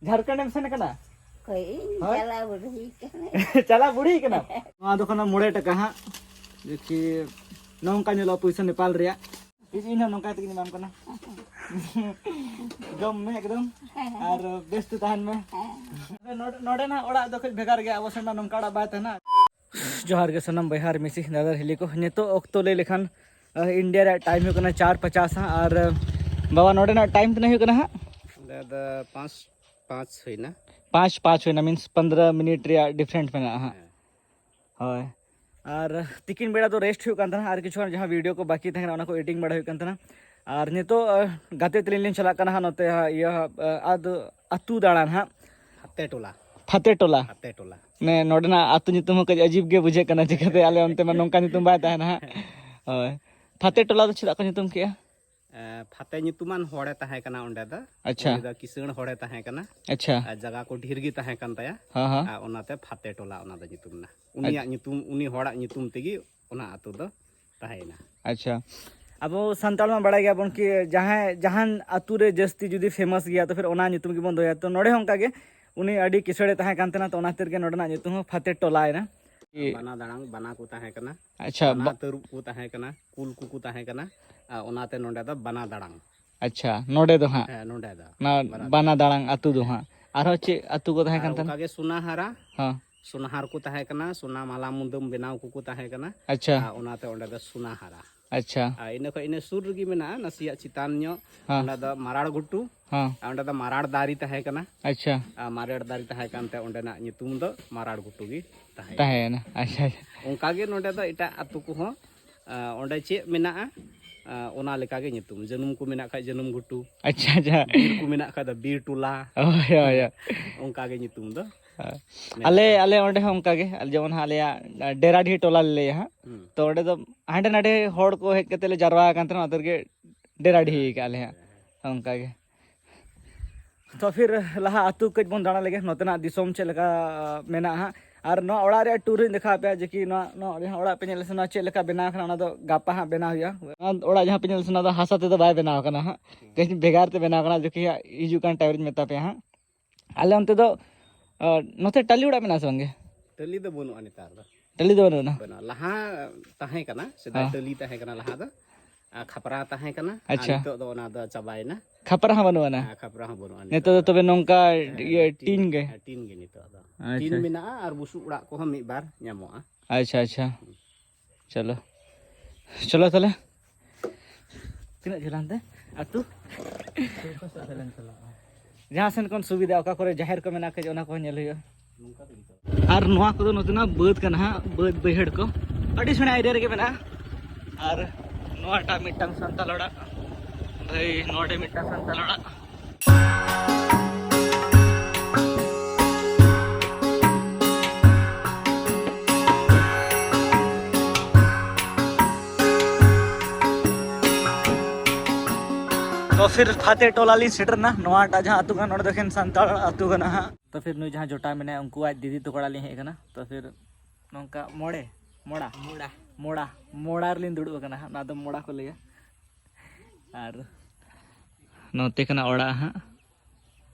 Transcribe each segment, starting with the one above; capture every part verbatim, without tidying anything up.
ᱡᱷᱟᱲᱠᱷᱚᱸᱰ ᱮᱢ ᱥᱮᱱ ᱠᱟᱱᱟ? ᱦᱳᱭ, ᱤᱧ ᱦᱳᱭ᱾ ᱪᱟᱞᱟᱣ ᱵᱩᱰᱷᱤ ᱠᱟᱱᱟᱹᱧ᱾ ᱪᱟᱞᱟᱜ ᱵᱩᱲᱦᱤ ᱠᱟᱱᱟ᱾ ᱱᱚᱣᱟ ᱫᱚ ᱠᱟᱱᱟ ᱢᱚᱬᱮ ᱴᱟᱠᱟ ᱦᱟᱸᱜ᱾ ᱫᱮᱠᱷᱤ, ᱱᱚᱝᱠᱟ ᱧᱮᱞᱚᱜᱼᱟ ᱯᱩᱭᱥᱟᱹ ᱱᱮᱯᱟᱞ ᱨᱮᱭᱟᱜ᱾ ᱤᱧ ᱤᱧ ᱦᱚᱸ ᱱᱚᱝᱠᱟ ᱛᱮᱜᱮᱧ ᱮᱢᱟᱢ ᱠᱟᱱᱟ᱾ ᱡᱚᱢ ᱢᱮ ᱮᱠᱫᱚᱢ ᱟᱨ ᱵᱮᱥ ᱛᱮ ᱛᱟᱦᱮᱱ ᱢᱮ᱾ ᱱᱚᱰᱮ, ᱱᱚᱰᱮᱱᱟᱜ ᱚᱲᱟᱜ ᱫᱚ ᱠᱟᱹᱡ ᱵᱷᱮᱜᱟᱨ ᱜᱮᱭᱟ, ᱟᱵᱚ ᱥᱮᱫ ᱢᱟ ᱱᱚᱝᱠᱟ ᱚᱲᱟᱜ ᱵᱟᱭ ᱛᱟᱦᱮᱱᱟ᱾ ᱡᱚᱦᱟᱨ ᱜᱮ ᱥᱟᱱᱟᱢ ᱵᱚᱭᱦᱟ ᱟᱨ ᱢᱤᱥᱤ ᱫᱟᱫᱟ ᱦᱤᱞᱤ ᱠᱚ᱾ ᱱᱤᱛᱚᱜ ᱚᱠᱛᱚ ᱞᱟᱹᱭ ᱞᱮᱠᱷᱟᱱ ᱤᱱᱰᱤᱭᱟ ᱨᱮᱭᱟᱜ ᱴᱟᱭᱤᱢ ᱦᱩᱭᱩᱜ ᱠᱟᱱᱟ ᱪᱟᱨ ᱯᱚᱪᱟᱥ ᱦᱟᱸᱜ᱾ ᱟᱨ ᱵᱟᱵᱟ, ᱱᱚᱰᱮᱱᱟᱜ ᱴᱟᱭᱤᱢ ᱛᱤᱱᱟᱹᱜ ᱦᱩᱭᱩᱜ ᱠᱟᱱᱟ ᱦᱟᱸᱜ? ᱚᱸᱰᱮ ᱫᱚ ᱯᱟᱸᱪ ᱯᱟᱸᱪ ᱦᱩᱭᱱᱟ᱾ ᱯᱟᱸᱪ ᱯᱟᱸᱪ ᱦᱩᱭᱱᱟ, ᱢᱤᱱᱥ ᱯᱚᱱᱫᱽᱨᱚ ᱢᱤᱱᱤᱴ ᱨᱮᱭᱟᱜ ᱰᱤᱯᱷᱟᱨᱮᱱᱴ ᱢᱮᱱᱟᱜᱼᱟ ᱦᱟᱸᱜ᱾ ᱦᱳᱭ᱾ ᱟᱨ ᱛᱤᱠᱤᱱ ᱵᱮᱲᱟ ᱫᱚ ᱨᱮᱥᱴ ᱦᱩᱭᱩᱜ ᱠᱟᱱ ᱛᱟᱦᱮᱱᱟ, ᱟᱨ ᱠᱤᱪᱷᱩ ᱜᱟᱱ ᱡᱟᱦᱟᱸ ᱵᱷᱤᱰᱤᱭᱳ ᱠᱚ ᱵᱟᱹᱠᱤ ᱛᱟᱦᱮᱸ ᱠᱟᱱᱟ, ᱚᱱᱟ ᱠᱚ ᱮᱰᱤᱴᱤᱝ ᱵᱟᱲᱟ ᱦᱩᱭᱩᱜ ᱠᱟᱱ ᱛᱟᱦᱮᱱᱟ᱾ ᱟᱨ ᱱᱤᱛᱚᱜ ᱟᱸ, ᱜᱟᱛᱮ ᱛᱟᱹᱞᱤᱧ ᱞᱤᱧ ᱪᱟᱞᱟᱜ ᱠᱟᱱᱟ ᱦᱟᱸᱜ ᱱᱚᱛᱮ ᱦᱟᱸᱜ, ᱤᱭᱟᱹ ᱦᱟᱸᱜ, ᱟᱸ, ᱟᱫᱚ ᱟᱹᱛᱩ ᱫᱟᱬᱟᱱ ᱦᱟᱸᱜ᱾ ᱯᱷᱟᱛᱮ ᱴᱚᱞᱟ᱾ ᱯᱷᱟᱛᱮ ᱴᱚᱞᱟ᱾ ᱯᱷᱟᱛᱮ ᱴᱚᱞᱟ᱾ ᱢᱟᱱᱮ ᱱᱚᱰᱮᱱᱟᱜ ᱟᱹᱛᱩ ᱧᱩᱛᱩᱢ ᱦᱚᱸ ᱠᱟᱹᱡ ᱟᱹᱡᱤᱵ ᱜᱮ ᱵᱩᱡᱷᱟᱹᱜ ᱠᱟᱱᱟ, ᱪᱤᱠᱟᱹᱛᱮ ᱟᱞᱮ ᱚᱱᱛᱮ ᱢᱟ ᱱᱚᱝᱠᱟ ᱧᱩᱛᱩᱢ ᱵᱟᱭ ᱛᱟᱦᱮᱱᱟ ᱦᱟᱸᱜ᱾ ᱦᱳᱭ᱾ ᱯᱷᱟᱛᱮ ᱴᱚᱞᱟ ᱫᱚ ᱪᱮᱫᱟᱜ ᱠᱚ ᱧᱩᱛᱩᱢ ᱠᱮᱜᱼᱟ? ᱮᱸ, ᱯᱷᱟᱛᱮ ᱧᱩᱛᱩᱢᱟᱱ ᱦᱚᱲᱮ ᱛᱟᱦᱮᱸ ᱠᱟᱱᱟ ᱚᱸᱰᱮ ᱫᱚ᱾ ᱟᱪᱪᱷᱟ᱾ ᱩᱱᱤ ᱫᱚ ᱠᱤᱥᱟᱹᱬ ᱦᱚᱲᱮ ᱛᱟᱦᱮᱸ ᱠᱟᱱᱟ᱾ ᱟᱪᱪᱷᱟ᱾ ᱟᱨ ᱡᱟᱭᱜᱟ ᱠᱚ ᱰᱷᱮᱨ ᱜᱮ ᱛᱟᱦᱮᱸ ᱠᱟᱱ ᱛᱟᱭᱟ᱾ ᱦᱮᱸ, ᱦᱮᱸ᱾ ᱟᱨ ᱚᱱᱟᱛᱮ ᱯᱷᱟᱛᱮ ᱴᱚᱞᱟ ᱚᱱᱟ ᱫᱚ ᱧᱩᱛᱩᱢ ᱮᱱᱟ᱾ ᱩᱱᱤᱭᱟᱜ ᱧᱩᱛᱩᱢ, ᱩᱱᱤ ᱦᱚᱲᱟᱜ ᱧᱩᱛᱩᱢ ᱛᱮᱜᱮ ᱚᱱᱟ ᱟᱹᱛᱩ ᱫᱚ ᱛᱟᱦᱮᱸᱭᱮᱱᱟ᱾ ᱟᱪᱪᱷᱟ᱾ ᱟᱵᱚ ᱥᱟᱱᱛᱟᱲ ᱢᱟ ᱵᱟᱲᱟᱭ ᱜᱮᱭᱟᱵᱚᱱ ᱠᱤ ᱡᱟᱦᱟᱸᱭ, ᱡᱟᱦᱟᱱ ᱟᱹᱛᱩ ᱨᱮ ᱡᱟᱹᱥᱛᱤ ᱡᱩᱫᱤ ᱯᱷᱮᱢᱟᱥ ᱜᱮᱭᱟ, ᱛᱚ ᱯᱷᱤᱨ ᱚᱱᱟ ᱧᱩᱛᱩᱢ ᱜᱮᱵᱚᱱ ᱫᱚᱦᱚᱭᱟ᱾ ᱛᱚ ᱱᱚᱰᱮ ᱦᱚᱸ ᱚᱱᱠᱟ ᱜᱮ, ᱩᱱᱤ ᱟᱹᱰᱤ ᱠᱤᱥᱟᱹᱬᱮ ᱛᱟᱦᱮᱸ ᱠᱟᱱ ᱛᱟᱦᱮᱱᱟ, ᱛᱚ ᱚᱱᱟ ᱠᱷᱟᱹᱛᱤᱨ ᱜᱮ ᱱᱚᱰᱮᱱᱟᱜ ᱧᱩᱛᱩᱢ ᱦᱚᱸ ᱯᱷᱟᱛᱮ ᱴᱚᱞᱟᱭᱮᱱᱟ᱾ ᱵᱟᱱᱟ ᱫᱟᱲᱟᱝ, ᱵᱟᱱᱟ ᱠᱚ ᱛᱟᱦᱮᱸ ᱠᱟᱱᱟ, ᱟᱪᱪᱷᱟ, ᱵᱟᱱᱟ ᱵᱟ- ᱛᱟᱹᱨᱩᱵ ᱠᱚ ᱛᱟᱦᱮᱸ ᱠᱟᱱᱟ, ᱠᱩᱞ ᱠᱚᱠᱚ ᱛᱟᱦᱮᱸ ᱠᱟᱱᱟ, ᱟᱨ ᱚᱱᱟᱛᱮ ᱱᱚᱰᱮ ᱫᱚ ᱵᱟᱱᱟ ᱫᱟᱲᱟᱝ᱾ ᱟᱪᱪᱷᱟ, ᱱᱚᱰᱮ ᱫᱚ ᱦᱟᱸᱜ ᱦᱮᱸ, ᱱᱚᱰᱮ ᱫᱚ ᱚᱱᱟ ᱵᱟᱱᱟ ᱵᱟᱱᱟ ᱫᱟᱲᱟᱝ᱾ ᱫᱟᱲᱟᱝ ᱟᱹᱛᱩ ᱫᱚ ᱦᱟᱸᱜ᱾ ᱟᱨᱦᱚᱸ ᱪᱮᱫ ᱟᱹᱛᱩ ᱠᱚ ᱛᱟᱦᱮᱸ ᱟᱨ ᱠᱟᱱ ᱛᱟᱦᱮᱸᱱᱟ? ᱚᱱᱠᱟᱜᱮ ᱥᱳᱱᱟᱦᱟᱨᱟ, ᱦᱮᱸ᱾ ᱥᱳᱱᱟᱦᱟᱨ ᱠᱚ ᱛᱟᱦᱮᱸ ᱠᱟᱱᱟ, ᱥᱳᱱᱟ ᱢᱟᱞᱟ ᱢᱩᱫᱟᱹᱢ ᱵᱮᱱᱟᱣ ᱠᱚᱠᱚ ᱛᱟᱦᱮᱸ ᱠᱟᱱᱟ᱾ ᱟᱪᱪᱷᱟ᱾ ᱟᱨ ᱚᱱᱟᱛᱮ ᱚᱸᱰᱮ ᱫᱚ ᱥᱳᱱᱟᱦᱟᱨᱟ᱾ ᱟᱪᱪᱷᱟ᱾ ᱟᱨ ᱤᱱᱟᱹ ᱠᱷᱚᱱ ᱤᱱᱟᱹ ᱥᱩᱨ ᱨᱮᱜᱮ ᱢᱮᱱᱟᱜᱼᱟ, ᱱᱟᱥᱮᱭᱟᱜ ᱪᱮᱛᱟᱱ ᱧᱚᱜ, ᱦᱮᱸ᱾ ᱚᱸᱰᱮ ᱫᱚ ᱢᱟᱨᱟᱲ ᱜᱷᱩᱴᱩ᱾ ᱦᱮᱸ᱾ ᱟᱨ ᱚᱸᱰᱮ ᱫᱚ ᱢᱟᱨᱟᱲ ᱫᱟᱨᱮ ᱛᱟᱦᱮᱸ ᱠᱟᱱᱟ᱾ ᱟᱪᱪᱷᱟ᱾ ᱟᱨ ᱢᱟᱨᱟᱲ ᱫᱟᱨᱮ ᱛᱟᱦᱮᱸ ᱠᱟᱱᱛᱮ ᱚᱸᱰᱮᱱᱟᱜ ᱧᱩᱛᱩᱢ ᱫᱚ ᱢᱟᱨᱟᱲ ᱜᱷᱩᱴᱩ ᱜᱮ ᱛᱟᱦᱮᱸ ᱠᱟᱱᱟ᱾ ᱛᱟᱦᱮᱸᱭᱮᱱᱟ᱾ ᱟᱪᱪᱷᱟ, ᱟᱪᱪᱷᱟ᱾ ᱚᱱᱠᱟᱜᱮ ᱱᱚᱰᱮ ᱫᱚ ᱮᱴᱟᱜ ᱟᱹᱛᱩ ᱠᱚᱦᱚᱸ, ᱟᱸ, ᱚᱸᱰᱮ ᱪᱮᱫ ᱢᱮᱱᱟᱜᱼᱟ, ᱟᱸ, ᱚᱱᱟ ᱞᱮᱠᱟᱜᱮ ᱧᱩᱛᱩᱢ᱾ ᱡᱟᱹᱱᱩᱢ ᱠᱚ ᱢᱮᱱᱟᱜ ᱠᱷᱟᱡ ᱡᱟᱹᱱᱩᱢ ᱜᱷᱩᱴᱩ, ᱟᱪᱪᱷᱟ, ᱟᱪᱪᱷᱟ᱾ ᱵᱤᱨ ᱠᱚ ᱢᱮᱱᱟᱜ ᱠᱷᱟᱡ ᱫᱚ ᱵᱤᱨ ᱴᱚᱞᱟ᱾ ᱦᱳᱭ, ᱦᱳᱭ, ᱦᱳᱭ᱾ ᱚᱱᱠᱟᱜᱮ ᱧᱩᱛᱩᱢ ᱫᱚ᱾ ᱦᱳᱭ᱾ ᱢᱮᱱᱟᱜᱼᱟ᱾ ᱟᱞᱮ, ᱟᱞᱮ ᱚᱸᱰᱮ ᱦᱚᱸ ᱚᱱᱠᱟᱜᱮ, ᱟᱞᱮ ᱡᱮᱢᱚᱱ ᱦᱟᱸᱜ ᱟᱞᱮᱭᱟᱜ ᱰᱮᱨᱟᱰᱤᱦᱤ ᱴᱚᱞᱟ ᱞᱮ ᱞᱟᱹᱭᱟ ᱦᱟᱸᱜ᱾ ᱦᱩᱸ᱾ ᱛᱚ ᱚᱸᱰᱮ ᱫᱚ ᱦᱟᱸᱰᱮ ᱱᱟᱰᱮ ᱦᱚᱲ ᱠᱚ ᱦᱮᱡ ᱠᱟᱛᱮ ᱞᱮ ᱡᱟᱨᱣᱟ ᱟᱠᱟᱱ ᱛᱟᱦᱮᱱᱟ, ᱚᱱᱟ ᱛᱮᱜᱮ ᱰᱮᱨᱟᱰᱤᱦᱤ ᱟᱠᱟᱫ ᱞᱮ ᱦᱟᱸᱜ᱾ ᱚᱱᱠᱟᱜᱮ᱾ ᱛᱚ ᱯᱷᱤᱨ ᱞᱟᱦᱟ ᱟᱹᱛᱩ ᱠᱟᱹᱡ ᱵᱚᱱ ᱫᱟᱬᱟ ᱞᱮᱜᱮ, ᱱᱚᱛᱮᱱᱟᱜ ᱫᱤᱥᱚᱢ ᱪᱮᱫ ᱞᱮᱠᱟ ᱢᱮᱱᱟᱜᱼᱟ ᱦᱟᱸᱜ᱾ ᱟᱨ ᱱᱚᱣᱟ ᱚᱲᱟᱜ ᱨᱮᱭᱟᱜ ᱴᱩᱨ ᱤᱧ ᱫᱮᱠᱷᱟᱣ ᱟᱯᱮᱭᱟ, ᱡᱮ ᱠᱤ ᱱᱚᱣᱟ, ᱱᱚᱣᱟ ᱡᱟᱦᱟᱸ ᱚᱲᱟᱜ ᱯᱮ ᱧᱮᱞ ᱥᱟᱱᱟ ᱪᱮᱫ ᱞᱮᱠᱟ ᱵᱮᱱᱟᱣ ᱠᱟᱱᱟ, ᱚᱱᱟ ᱫᱚ ᱜᱟᱯᱟ ᱦᱟᱸᱜ ᱵᱮᱱᱟᱣ ᱦᱩᱭᱩᱜᱼᱟ᱾ ᱚᱱᱟ ᱚᱲᱟᱜ ᱡᱟᱦᱟᱸ ᱯᱮ ᱧᱮᱞ ᱥᱟᱱᱟ ᱫᱚ ᱦᱟᱥᱟ ᱛᱮᱫᱚ ᱵᱟᱭ ᱵᱮᱱᱟᱣ ᱠᱟᱱᱟ ᱦᱟᱸᱜ, ᱠᱟᱹᱡ ᱵᱷᱮᱜᱟᱨ ᱛᱮ ᱵᱮᱱᱟᱣ ᱠᱟᱱᱟ, ᱡᱚᱠᱷᱚᱱ ᱦᱟᱸᱜ ᱦᱤᱡᱩᱜ ᱠᱟᱱ ᱴᱟᱭᱤᱢ ᱨᱤᱧ ᱢᱮᱛᱟ ᱯᱮᱭᱟ ᱦᱟᱸᱜ᱾ ᱟᱞᱮ ᱚᱱᱛᱮ ᱫᱚ, ᱟ, ᱱᱚᱛᱮ ᱴᱟᱹᱞᱤ ᱚᱲᱟᱜ ᱢᱮᱱᱟᱜᱼᱟ ᱥᱮ ᱵᱟᱝᱜᱮ? ᱴᱟᱹᱞᱤ ᱫᱚ ᱵᱟᱹᱱᱩᱜᱼᱟ ᱱᱮᱛᱟᱨ ᱫᱚ᱾ ᱴᱟᱹᱞᱤ ᱫᱚ ᱵᱟᱹᱱᱩᱜᱼᱟ? ᱵᱟᱹᱱᱩᱜᱼᱟ᱾ ᱞᱟᱦᱟ ᱛᱟᱦᱮᱸ ᱠᱟᱱᱟ, ᱥᱮᱫᱟᱭ ᱦᱮᱸ᱾ ᱴᱟᱹᱞᱤ ᱛᱟᱦᱮᱸ ᱠᱟᱱᱟ ᱞᱟᱦᱟ ᱫᱚ, ᱟᱨ ᱠᱷᱟᱯᱨᱟ ᱛᱟᱦᱮᱸ ᱠᱟᱱᱟ, ᱟᱨ ᱟᱪᱪᱷᱟ᱾ ᱱᱤᱛᱚᱜ ᱫᱚ ᱚᱱᱟ ᱫᱚ ᱪᱟᱵᱟᱭᱮᱱᱟ᱾ ᱠᱷᱟᱯᱨᱟ ᱦᱚᱸ ᱵᱟᱹᱱᱩᱜ ᱟᱱᱟ? ᱦᱮᱸ, ᱠᱷᱟᱯᱨᱟ ᱦᱚᱸ ᱵᱟᱹᱱᱩᱜᱼᱟ ᱱᱤᱛᱚᱜ ᱱᱤᱛᱚᱜ ᱫᱚ᱾ ᱛᱚᱵᱮ ᱱᱚᱝᱠᱟ ᱦᱮᱸ, ᱤᱭᱟᱹ ᱴᱤᱱ, ᱴᱤᱱ ᱜᱮ? ᱦᱮᱸ, ᱴᱤᱱ ᱜᱮ ᱱᱤᱛᱚᱜ ᱫᱚ᱾ ᱟᱪᱪᱷᱟ᱾ ᱴᱤᱱ ᱢᱮᱱᱟᱜᱼᱟ ᱟᱨ ᱵᱩᱥᱩᱵ ᱚᱲᱟᱜ ᱠᱚᱦᱚᱸ ᱢᱤᱫ ᱵᱟᱨ ᱧᱟᱢᱚᱜᱼᱟ᱾ ᱟᱪᱪᱷᱟ, ᱟᱪᱪᱷᱟ᱾ ᱪᱚᱞᱚ, ᱪᱚᱞᱚ ᱛᱟᱦᱞᱮ᱾ ᱛᱤᱱᱟᱹᱜ ᱡᱷᱟᱹᱞᱟ ᱦᱟᱱᱛᱮ ᱟᱹᱛᱩ? ᱡᱟᱦᱟᱸ ᱥᱮᱱ ᱠᱷᱚᱱ ᱥᱩᱵᱤᱫᱷᱟ, ᱚᱠᱟ ᱠᱚᱨᱮ ᱡᱟᱦᱮᱨ ᱠᱚ ᱢᱮᱱᱟᱜ ᱠᱷᱟᱡ, ᱚᱱᱟ ᱠᱚᱦᱚᱸ ᱧᱮᱞ ᱦᱩᱭᱩᱜᱼᱟ᱾ ᱟᱨ ᱱᱚᱣᱟ ᱠᱚᱫᱚ ᱱᱚᱛᱮᱱᱟᱜ ᱵᱟᱹᱫᱽ ᱠᱟᱱᱟ ᱦᱟᱸᱜ, ᱵᱟᱹᱫᱽ ᱵᱟᱹᱭᱦᱟᱹᱲ ᱠᱚ ᱟᱹᱰᱤ ᱥᱮᱬᱟ ᱮᱨᱤᱭᱟ ᱨᱮᱜᱮ ᱢᱮᱱᱟᱜᱼᱟ᱾ ᱟᱨ ᱱᱚᱣᱟᱴᱟᱜ ᱢᱤᱫᱴᱟᱝ ᱥᱟᱱᱛᱟᱲ ᱚᱲᱟᱜ, ᱵᱷᱟᱹᱭ, ᱱᱚᱰᱮ ᱢᱤᱫᱴᱟᱝ ᱥᱟᱱᱛᱟᱲ ᱚᱲᱟᱜ᱾ ᱛᱚ ᱯᱷᱤᱨ ᱯᱷᱟᱛᱮ ᱴᱚᱞᱟ ᱞᱤᱧ ᱥᱮᱴᱮᱨ ᱮᱱᱟ᱾ ᱱᱚᱣᱟᱴᱟᱜ ᱡᱟᱦᱟᱸ ᱟᱹᱛᱩ ᱠᱟᱱᱟ, ᱱᱚᱰᱮ ᱫᱚ ᱮᱠᱷᱮᱱ ᱥᱟᱱᱛᱟᱲ ᱟᱹᱛᱩ ᱠᱟᱱᱟ ᱦᱟᱸᱜ᱾ ᱛᱚ ᱯᱷᱤᱨ ᱱᱩᱭ ᱡᱟᱦᱟᱸ ᱡᱚᱴᱟᱣ ᱢᱮᱱᱟᱭᱟ, ᱩᱱᱠᱩᱣᱟᱜ ᱫᱤᱫᱤ ᱛᱟᱠᱚ ᱚᱲᱟᱜ ᱞᱤᱧ ᱦᱮᱡ ᱟᱠᱟᱱᱟ᱾ ᱛᱚ ᱯᱷᱤᱨ ᱱᱚᱝᱠᱟ ᱢᱚᱲᱮ, ᱢᱚᱲᱟ, ᱢᱚᱲᱟ᱾ ᱢᱚᱲᱟ, ᱢᱚᱲᱟ ᱨᱮᱞᱤᱧ ᱫᱩᱲᱩᱵ ᱟᱠᱟᱱᱟ ᱦᱟᱸᱜ᱾ ᱱᱚᱣᱟ ᱫᱚ ᱢᱚᱲᱟ ᱠᱚ ᱞᱟᱹᱭᱟ᱾ ᱟᱨ ᱱᱚᱛᱮ ᱠᱟᱱᱟ ᱚᱲᱟᱜ ᱦᱟᱸᱜ᱾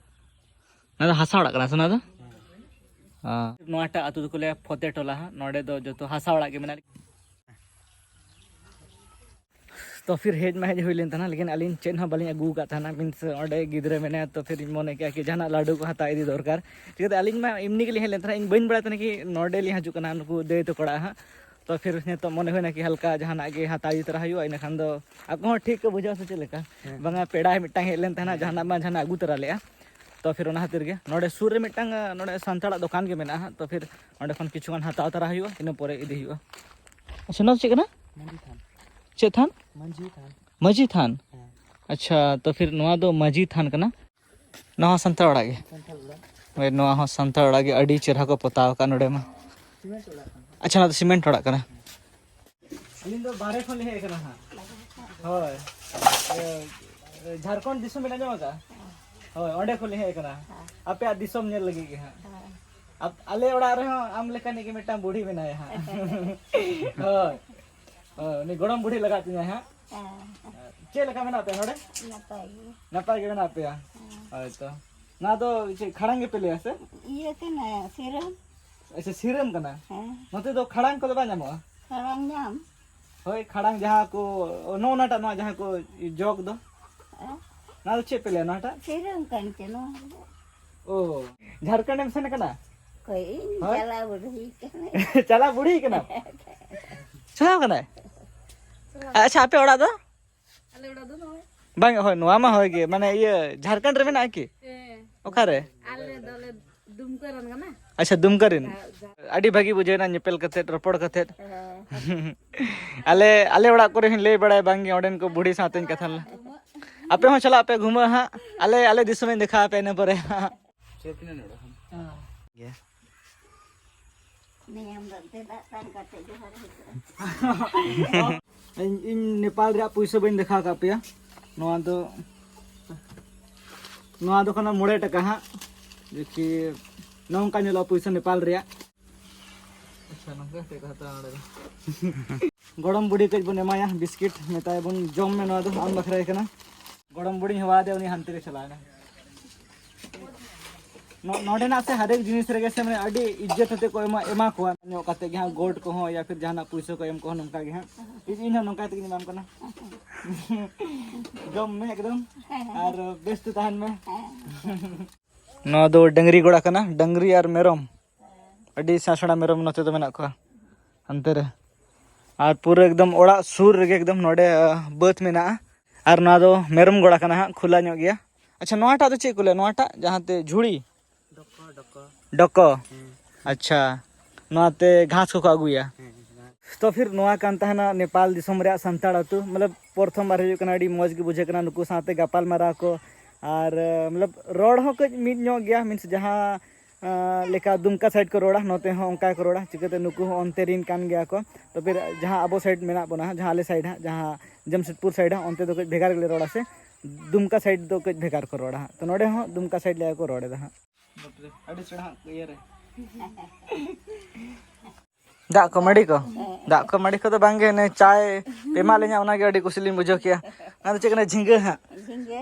ᱚᱱᱟ ᱫᱚ ᱦᱟᱥᱟ ᱚᱲᱟᱜ ᱠᱟᱱᱟ ᱥᱮ ᱚᱱᱟ ᱫᱚ? ᱦᱮᱸ᱾ ᱱᱚᱣᱟᱴᱟᱜ ᱟᱹᱛᱩ ᱫᱚᱠᱚ ᱞᱟᱹᱭᱟ ᱯᱷᱚᱛᱮ ᱴᱚᱞᱟ ᱦᱟᱸᱜ᱾ ᱱᱚᱰᱮ ᱫᱚ ᱡᱚᱛᱚ ᱦᱟᱥᱟ ᱚᱲᱟᱜ ᱜᱮ ᱢᱮᱱᱟᱜᱼᱟ᱾ ᱛᱚ ᱯᱷᱤᱨ ᱦᱮᱡ ᱢᱟ ᱦᱮᱡ ᱦᱩᱭ ᱞᱮᱱ ᱛᱟᱦᱮᱱᱟ, ᱞᱮᱠᱤᱱ ᱟᱹᱞᱤᱧ ᱪᱮᱫ ᱦᱚᱸ ᱵᱟᱹᱞᱤᱧ ᱟᱹᱜᱩ ᱟᱠᱟᱫ ᱛᱟᱦᱮᱱᱟ᱾ ᱢᱤᱱᱥ ᱚᱸᱰᱮ ᱜᱤᱫᱽᱨᱟᱹ ᱢᱮᱱᱟᱭᱟ, ᱛᱚ ᱯᱷᱤᱨ ᱤᱧ ᱢᱚᱱᱮ ᱠᱮᱜᱼᱟ ᱠᱤ ᱡᱟᱦᱟᱱᱟᱜ ᱞᱟᱹᱰᱩ ᱠᱚ ᱦᱟᱛᱟᱣ ᱤᱫᱤ ᱫᱚᱨᱠᱟᱨ᱾ ᱪᱤᱠᱟᱹᱛᱮ ᱟᱹᱞᱤᱧ ᱢᱟ ᱮᱢᱱᱤ ᱜᱮᱞᱤᱧ ᱦᱮᱡ ᱞᱮᱱ ᱛᱟᱦᱮᱱᱟ, ᱤᱧ ᱵᱟᱹᱧ ᱵᱟᱲᱟᱭ ᱛᱟᱦᱮᱱᱟ ᱠᱤ ᱱᱚᱰᱮ ᱞᱤᱧ ᱦᱤᱡᱩᱜ ᱠᱟᱱᱟ ᱱᱩᱠᱩ ᱫᱟᱹᱭ ᱛᱟᱠᱚ ᱚᱲᱟᱜ ᱦᱟᱸᱜ᱾ ᱛᱚ ᱯᱷᱤᱨ ᱱᱤᱛᱚᱜ ᱢᱚᱱᱮ ᱦᱩᱭᱱᱟ ᱠᱤ ᱦᱟᱞᱠᱟ ᱡᱟᱦᱟᱱᱟᱜ ᱜᱮ ᱦᱟᱛᱟᱣ ᱤᱫᱤ ᱛᱚᱨᱟ ᱦᱩᱭᱩᱜᱼᱟ, ᱤᱱᱟᱹ ᱠᱷᱟᱱ ᱫᱚ ᱟᱠᱚ ᱦᱚᱸ ᱴᱷᱤᱠ ᱠᱚ ᱵᱩᱡᱷᱟᱹᱣᱟ ᱥᱮ ᱪᱮᱫ ᱞᱮᱠᱟ? ᱦᱮᱸ᱾ ᱵᱟᱝᱟ, ᱯᱮᱲᱟᱭ ᱢᱤᱫᱴᱟᱝ ᱦᱮᱡ ᱞᱮᱱ ᱛᱟᱦᱮᱱᱟ, ᱦᱮᱸ᱾ ᱡᱟᱦᱟᱱᱟᱜ ᱢᱟ ᱡᱟᱦᱟᱱᱟᱜ ᱟᱹᱜᱩ ᱛᱚᱨᱟ ᱞᱮᱜᱼᱟ᱾ ᱛᱚ ᱯᱷᱤᱨ ᱚᱱᱟ ᱠᱷᱟᱹᱛᱤᱨ ᱜᱮ ᱱᱚᱰᱮ ᱥᱩᱨ ᱨᱮ ᱢᱤᱫᱴᱟᱝ, ᱱᱚᱰᱮ ᱥᱟᱱᱛᱟᱲᱟᱜ ᱫᱚᱠᱟᱱ ᱜᱮ ᱢᱮᱱᱟᱜᱼᱟ ᱦᱟᱸᱜ᱾ ᱛᱚ ᱯᱷᱤᱨ ᱚᱸᱰᱮ ᱠᱷᱚᱱ ᱠᱤᱪᱷᱩ ᱜᱟᱱ ᱦᱟᱛᱟᱣ ᱛᱚᱨᱟ ᱦᱩᱭᱩᱜᱼᱟ, ᱤᱱᱟᱹ ᱯᱚᱨᱮ ᱤᱫᱤ ᱦᱩᱭᱩᱜᱼᱟ᱾ ᱟᱪᱪᱷᱟ, ᱱᱚᱣᱟ ᱫᱚ ᱪᱮᱫ ᱠᱟᱱᱟ? ᱢᱟᱹᱡᱷᱤ ᱛᱷᱟᱱ᱾ ᱪᱮᱫ ᱛᱷᱟᱱ? ᱢᱟᱹᱡᱷᱤ ᱛᱷᱟᱱ᱾ ᱢᱟᱹᱡᱷᱤ ᱛᱷᱟᱱ? ᱦᱮᱸ᱾ ᱟᱪᱪᱷᱟ, ᱛᱚ ᱯᱷᱤᱨ ᱱᱚᱣᱟ ᱫᱚ ᱢᱟᱹᱡᱷᱤ ᱛᱷᱟᱱ ᱠᱟᱱᱟ᱾ ᱱᱚᱣᱟ ᱦᱚᱸ ᱥᱟᱱᱛᱟᱲ ᱚᱲᱟᱜ ᱜᱮ? ᱥᱟᱱᱛᱟᱲ ᱚᱲᱟᱜ᱾ ᱦᱳᱭ, ᱱᱚᱣᱟ ᱦᱚᱸ ᱥᱟᱱᱛᱟᱲ ᱚᱲᱟᱜ ᱜᱮ, ᱟᱹᱰᱤ ᱪᱮᱨᱦᱟ ᱠᱚ ᱯᱚᱛᱟᱣ ᱟᱠᱟᱫ ᱱᱚᱰᱮ ᱢᱟ᱾ ᱥᱤᱢᱮᱱᱴ ᱚᱲᱟᱜ ᱠᱟᱱᱟ᱾ ᱟᱪᱪᱷᱟ, ᱱᱚᱣᱟ ᱫᱚ ᱥᱤᱢᱮᱱᱴ ᱚᱲᱟᱜ ᱠᱟᱱᱟ᱾ ᱟᱹᱞᱤᱧ ᱫᱚ ᱵᱟᱦᱨᱮ ᱠᱷᱚᱱ ᱞᱤᱧ ᱦᱮᱡ ᱟᱠᱟᱱᱟ ᱦᱟᱸᱜ᱾ ᱦᱳᱭ᱾ ᱮ, ᱮ, ᱡᱷᱟᱲᱠᱷᱚᱸᱰ ᱫᱤᱥᱚᱢ ᱵᱮᱱ ᱟᱸᱡᱚᱢ ᱟᱠᱟᱫᱼᱟ? ᱦᱳᱭ, ᱚᱸᱰᱮ ᱠᱷᱚᱱ ᱞᱤᱧ ᱦᱮᱡ ᱟᱠᱟᱱᱟ᱾ ᱦᱮᱸ᱾ ᱟᱯᱮᱭᱟᱜ ᱫᱤᱥᱚᱢ ᱧᱮᱞ ᱞᱟᱹᱜᱤᱫ ᱜᱮ ᱦᱟᱸᱜ᱾ ᱦᱮᱸ᱾ ᱟᱯ-, ᱟᱞᱮ ᱚᱲᱟᱜ ᱨᱮᱦᱚᱸ ᱟᱢ ᱞᱮᱠᱟᱱᱤᱡ ᱜᱮ ᱢᱤᱫᱴᱟᱝ ᱵᱩᱲᱦᱤ ᱢᱮᱱᱟᱭᱟ ᱦᱟᱸᱜ᱾ ᱦᱳᱭ᱾ ᱦᱳᱭ, ᱩᱱᱤ ᱜᱚᱲᱚᱢ ᱵᱩᱲᱦᱤ ᱞᱟᱜᱟᱜ ᱛᱤᱧᱟᱹ ᱦᱟᱸᱜ᱾ ᱦᱮᱸ᱾ ᱪᱮᱫ ᱞᱮᱠᱟ ᱢᱮᱱᱟᱜ ᱯᱮᱭᱟ ᱱᱚᱰᱮ? ᱱᱟᱯᱟᱭ ᱜᱮ᱾ ᱱᱟᱯᱟᱭ ᱜᱮ ᱢᱮᱱᱟᱜ ᱯᱮᱭᱟ? ᱦᱮᱸ᱾ ᱦᱳᱭ ᱛᱚ᱾ ᱱᱚᱣᱟ ᱫᱚ ᱪᱮᱫ ᱠᱷᱟᱲᱟᱝ ᱜᱮᱯᱮ ᱞᱟᱹᱭᱟ ᱥᱮ? ᱤᱭᱟᱹ ᱠᱟᱱᱟ, ᱥᱤᱨᱟᱹᱢ᱾ ᱟᱪᱪᱷᱟ, ᱥᱤᱨᱟᱹᱢ ᱠᱟᱱᱟ᱾ ᱦᱮᱸ᱾ ᱱᱚᱛᱮ ᱫᱚ ᱠᱷᱟᱲᱟᱝ ᱠᱚᱫᱚ ᱵᱟᱝ ᱧᱟᱢᱚᱜᱼᱟ? ᱠᱷᱟᱲᱟᱝ ᱧᱟᱢ᱾ ᱦᱳᱭ, ᱠᱷᱟᱲᱟᱝ ᱡᱟᱦᱟᱸ ᱠᱚ, ᱱᱚᱜᱼᱚ ᱱᱟᱴᱟᱜ, ᱱᱚᱣᱟ ᱡᱟᱦᱟᱸ ᱠᱚ ᱡᱚᱜ ᱫᱚ, ᱦᱮᱸ᱾ ᱱᱚᱣᱟ ᱫᱚ ᱪᱮᱫ ᱯᱮ ᱞᱟᱹᱭᱟ ᱱᱚᱣᱟᱴᱟᱜ? ᱥᱤᱨᱟᱹᱢ ᱠᱟᱱ ᱪᱚ ᱱᱚᱣᱟ ᱫᱚ᱾ ᱚ, ᱡᱷᱟᱲᱠᱷᱚᱸᱰ ᱮᱢ ᱥᱮᱱ ᱠᱟᱱᱟ? ᱦᱳᱭ, ᱤᱧ ᱦᱳᱭ᱾ ᱪᱟᱞᱟᱣ ᱵᱩᱰᱷᱤ ᱠᱟᱱᱟᱹᱧ᱾ ᱪᱟᱞᱟᱣ ᱵᱩᱲᱦᱤ ᱠᱟᱱᱟ? ᱪᱟᱞᱟᱣ ᱠᱟᱱᱟᱭ? ᱟᱪᱪᱷᱟ, ᱟᱯᱮ ᱚᱲᱟᱜ ᱫᱚ? ᱟᱞᱮ ᱚᱲᱟᱜ ᱫᱚ ᱱᱚᱜᱼᱚᱭ᱾ ᱵᱟᱝ, ᱦᱳᱭ, ᱱᱚᱣᱟ ᱢᱟ ᱦᱳᱭ ᱜᱮ, ᱢᱟᱱᱮ ᱤᱭᱟᱹ, ᱡᱷᱟᱲᱠᱷᱚᱸᱰ ᱨᱮ ᱢᱮᱱᱟᱜᱼᱟ ᱠᱤ? ᱦᱮᱸ᱾ ᱚᱠᱟᱨᱮ? ᱟᱞᱮ ᱫᱚᱞᱮ ᱫᱩᱢᱠᱟᱹ ᱨᱮᱱ ᱠᱟᱱᱟ᱾ ᱟᱪᱪᱷᱟ, ᱫᱩᱢᱠᱟᱹ ᱨᱮᱱ᱾ ᱡᱟ-, ᱡᱟ- ᱟᱹᱰᱤ ᱵᱷᱟᱹᱜᱤ ᱵᱩᱡᱷᱟᱹᱣ ᱮᱱᱟ ᱧᱮᱯᱮᱞ ᱠᱟᱛᱮᱫ, ᱨᱚᱯᱚᱲ ᱠᱟᱛᱮᱫ᱾ ᱦᱮᱸ᱾ ᱟᱞᱮ, ᱟᱞᱮ ᱚᱲᱟᱜ ᱠᱚᱨᱮ ᱦᱚᱸᱧ ᱞᱟᱹᱭ ᱵᱟᱲᱟᱭᱟ, ᱵᱟᱝ ᱜᱮ ᱚᱸᱰᱮᱱ ᱠᱚ ᱵᱩᱲᱦᱤ ᱥᱟᱶᱛᱮᱧ ᱠᱟᱛᱷᱟ ᱞᱮᱱᱟ᱾ ᱟᱯᱮ ᱦᱚᱸ ᱪᱟᱞᱟᱜ ᱯᱮ ᱜᱷᱩᱢᱟᱹ ᱦᱟᱸᱜ, ᱟᱞᱮ, ᱟᱞᱮ ᱫᱤᱥᱚᱢᱤᱧ ᱫᱮᱠᱷᱟᱣ ᱟᱯᱮ ᱤᱱᱟᱹ ᱯᱚᱨᱮ ᱦᱟᱸᱜ᱾ ᱱᱤᱭᱚᱢ ᱫᱚ ᱮᱱᱛᱮ ᱫᱟᱜ ᱛᱟᱝ ᱠᱟᱛᱮ ᱡᱚᱦᱟᱨ ᱦᱩᱭᱩᱜᱼᱟ᱾ ᱤᱧ, ᱤᱧ ᱱᱮᱯᱟᱞ ᱨᱮᱭᱟᱜ ᱯᱩᱭᱥᱟᱹ ᱵᱟᱹᱧ ᱫᱮᱠᱷᱟᱣ ᱟᱠᱟᱫ ᱯᱮᱭᱟ᱾ ᱱᱚᱣᱟ ᱫᱚ, ᱱᱚᱣᱟ ᱫᱚ ᱠᱟᱱᱟ ᱢᱚᱬᱮ ᱴᱟᱠᱟ ᱦᱟᱸᱜ᱾ ᱫᱮᱠᱷᱤ, ᱱᱚᱝᱠᱟ ᱧᱮᱞᱚᱜᱼᱟ ᱯᱩᱭᱥᱟᱹ ᱱᱮᱯᱟᱞ ᱨᱮᱭᱟᱜ᱾ ᱟᱪᱪᱷᱟ, ᱱᱚᱝᱠᱟ ᱠᱟᱛᱮ ᱠᱚ ᱦᱟᱛᱟᱣᱟ ᱱᱚᱰᱮ ᱫᱚ᱾ ᱜᱚᱲᱚᱢ ᱵᱩᱰᱷᱤ ᱠᱟᱹᱡ ᱵᱚᱱ ᱮᱢᱟᱭᱟ ᱵᱤᱥᱠᱤᱴ, ᱢᱮᱛᱟᱭ ᱵᱚᱱ, "ᱡᱚᱢ ᱢᱮ, ᱱᱚᱣᱟ ᱫᱚ ᱟᱢ ᱵᱟᱠᱷᱨᱟ ᱜᱮ ᱠᱟᱱᱟ᱾" ᱜᱚᱲᱚᱢ ᱵᱩᱰᱷᱤᱧ ᱦᱚᱦᱚ ᱟᱫᱮᱭᱟ, ᱩᱱᱤ ᱦᱟᱱᱛᱮ ᱨᱮ ᱪᱟᱞᱟᱣ ᱮᱱᱟ᱾ ᱱᱚ-, ᱱᱚᱰᱮᱱᱟᱜ ᱥᱮ ᱦᱟᱨᱮᱠ ᱡᱤᱱᱤᱥ ᱨᱮᱜᱮ ᱥᱮ ᱢᱟᱱᱮ ᱟᱹᱰᱤ ᱤᱡᱽᱡᱚᱛ ᱟᱛᱮ ᱠᱚ ᱮᱢᱟ, ᱮᱢᱟ ᱠᱚᱣᱟ ᱧᱚᱜ ᱠᱟᱛᱮ ᱜᱮ ᱦᱟᱸᱜ, ᱜᱳᱞᱰ ᱠᱚᱦᱚᱸ ᱭᱟ ᱯᱷᱤᱨ ᱡᱟᱦᱟᱱᱟᱜ ᱯᱩᱭᱥᱟᱹ ᱠᱚ ᱮᱢ ᱠᱚᱦᱚᱸ ᱱᱚᱝᱠᱟ ᱜᱮ ᱦᱟᱸᱜ᱾ ᱤᱧ, ᱤᱧ ᱦᱚᱸ ᱱᱚᱝᱠᱟ ᱛᱮᱜᱮᱧ ᱮᱢᱟᱢ ᱠᱟᱱᱟ᱾ ᱡᱚᱢ ᱢᱮ ᱮᱠᱫᱚᱢ ᱟᱨ ᱵᱮᱥ ᱛᱮ ᱛᱟᱦᱮᱱ ᱢᱮ᱾ ᱱᱚᱣᱟ ᱫᱚ ᱰᱟᱹᱝᱨᱤ ᱜᱚᱲᱟ ᱠᱟᱱᱟ, ᱰᱟᱹᱝᱨᱤ ᱟᱨ ᱢᱮᱨᱚᱢ᱾ ᱟᱹᱰᱤ ᱥᱮᱬᱟ ᱥᱮᱬᱟ ᱢᱮᱨᱚᱢ ᱱᱚᱛᱮ ᱫᱚ ᱢᱮᱱᱟᱜ ᱠᱚᱣᱟ ᱦᱟᱱᱛᱮ ᱨᱮ᱾ ᱟᱨ ᱯᱩᱨᱟᱹ ᱮᱠᱫᱚᱢ ᱚᱲᱟᱜ ᱥᱩᱨ ᱨᱮᱜᱮ ᱮᱠᱫᱚᱢ ᱱᱚᱰᱮ, ᱟ, ᱵᱟᱹᱫᱽ ᱢᱮᱱᱟᱜᱼᱟ᱾ ᱟᱨ ᱱᱚᱣᱟ ᱫᱚ ᱢᱮᱨᱚᱢ ᱜᱚᱲᱟ ᱠᱟᱱᱟ ᱦᱟᱸᱜ, ᱠᱷᱩᱞᱟ ᱧᱚᱜ ᱜᱮᱭᱟ᱾ ᱟᱪᱪᱷᱟ, ᱱᱚᱣᱟᱴᱟᱜ ᱫᱚ ᱪᱮᱫ ᱠᱚ ᱞᱟᱹᱭᱟ? ᱱᱚᱣᱟᱴᱟᱜ ᱡᱟᱦᱟᱸᱛᱮ ᱡᱷᱩᱲᱤ? ᱰᱚᱠᱚ, ᱰᱚᱠᱚ᱾ ᱰᱚᱠᱚ? ᱦᱮᱸ᱾ ᱟᱪᱪᱷᱟ, ᱱᱚᱣᱟᱛᱮ ᱜᱷᱟᱥ ᱠᱚᱠᱚ ᱟᱹᱜᱩᱭᱟ᱾ ᱦᱮᱸ, ᱦᱮᱸ᱾ ᱛᱚ ᱯᱷᱤᱨ ᱱᱚᱣᱟ ᱠᱟᱱ ᱛᱟᱦᱮᱱᱟ ᱱᱮᱯᱟᱞ ᱫᱤᱥᱚᱢ ᱨᱮᱭᱟᱜ ᱥᱟᱱᱛᱟᱲ ᱟᱹᱛᱩ, ᱢᱚᱛᱞᱚᱵ ᱯᱨᱚᱛᱷᱚᱢ ᱵᱟᱨ ᱦᱤᱡᱩᱜ ᱠᱟᱱᱟ, ᱟᱹᱰᱤ ᱢᱚᱡᱽ ᱜᱮ ᱵᱩᱡᱷᱟᱹᱜ ᱠᱟᱱᱟ ᱱᱩᱠᱩ ᱥᱟᱶᱛᱮ ᱜᱟᱯᱟᱞ ᱢᱟᱨᱟᱣ ᱠᱚ᱾ ᱟᱨ, ᱢᱚᱛᱞᱚᱵ, ᱨᱚᱲ ᱦᱚᱸ ᱠᱟᱹᱡ ᱢᱤᱫ ᱧᱚᱜ ᱜᱮᱭᱟ, ᱢᱤᱱᱥ ᱡᱟᱦᱟᱸ, ᱟᱸ, ᱞᱮᱠᱟ ᱫᱩᱢᱠᱟ ᱥᱟᱭᱤᱰ ᱠᱚ ᱨᱚᱲᱟ, ᱱᱚᱛᱮ ᱦᱚᱸ ᱚᱱᱠᱟ ᱜᱮᱠᱚ ᱨᱚᱲᱟ᱾ ᱪᱤᱠᱟᱹᱛᱮ ᱱᱩᱠᱩ ᱦᱚᱸ ᱚᱱᱛᱮ ᱨᱤᱱ ᱠᱟᱱ ᱜᱮᱭᱟ ᱠᱚ᱾ ᱛᱚ ᱯᱷᱤᱨ ᱡᱟᱦᱟᱸ ᱟᱵᱚ ᱥᱟᱭᱤᱰ ᱢᱮᱱᱟᱜ ᱵᱚᱱᱟ, ᱡᱟᱦᱟᱸ ᱟᱞᱮ ᱥᱟᱭᱤᱰ ᱦᱟᱸᱜ, ᱡᱟᱦᱟᱸ ᱡᱟᱢᱥᱮᱫᱽᱯᱩᱨ ᱥᱟᱭᱤᱰ ᱦᱟᱸᱜ, ᱚᱱᱛᱮ ᱫᱚ ᱠᱟᱹᱡ ᱵᱷᱮᱜᱟᱨ ᱜᱮᱞᱮ ᱨᱚᱲᱟ ᱥᱮ, ᱫᱩᱢᱠᱟ ᱥᱟᱭᱤᱰ ᱫᱚ ᱠᱟᱹᱡ ᱵᱷᱮᱜᱟᱨ ᱠᱚ ᱨᱚᱲᱟ ᱦᱟᱸᱜ᱾ ᱛᱚ ᱱᱚᱰᱮ ᱦᱚᱸ ᱫᱩᱢᱠᱟ ᱥᱟᱭᱤᱰ ᱞᱮᱠᱟ ᱠᱚ ᱨᱚᱲ ᱮᱫᱟ ᱦᱟᱸᱜ᱾ ᱵᱟᱯᱨᱮ, ᱟᱹᱰᱤ ᱪᱮᱦᱨᱟ ᱦᱟᱸᱜ ᱤᱭᱟᱹ ᱨᱮ᱾ ᱫᱟᱜ ᱠᱚ ᱢᱟᱹᱰᱤ ᱠᱚ? ᱫᱟᱜ ᱠᱚ ᱢᱟᱹᱰᱤ ᱠᱚᱫᱚ ᱵᱟᱝᱜᱮ, ᱚᱱᱮ ᱪᱟᱭ ᱯᱮ ᱮᱢᱟᱜ ᱞᱤᱧᱟ, ᱚᱱᱟᱜᱮ ᱟᱹᱰᱤ ᱠᱩᱥᱤ ᱞᱤᱧ ᱵᱩᱡᱷᱟᱹᱣ ᱠᱮᱜᱼᱟ᱾ ᱚᱱᱟ ᱫᱚ ᱪᱮᱫ ᱠᱟᱱᱟ? ᱡᱷᱤᱸᱜᱟᱹ ᱦᱟᱸᱜ᱾ ᱡᱷᱤᱸᱜᱟᱹ᱾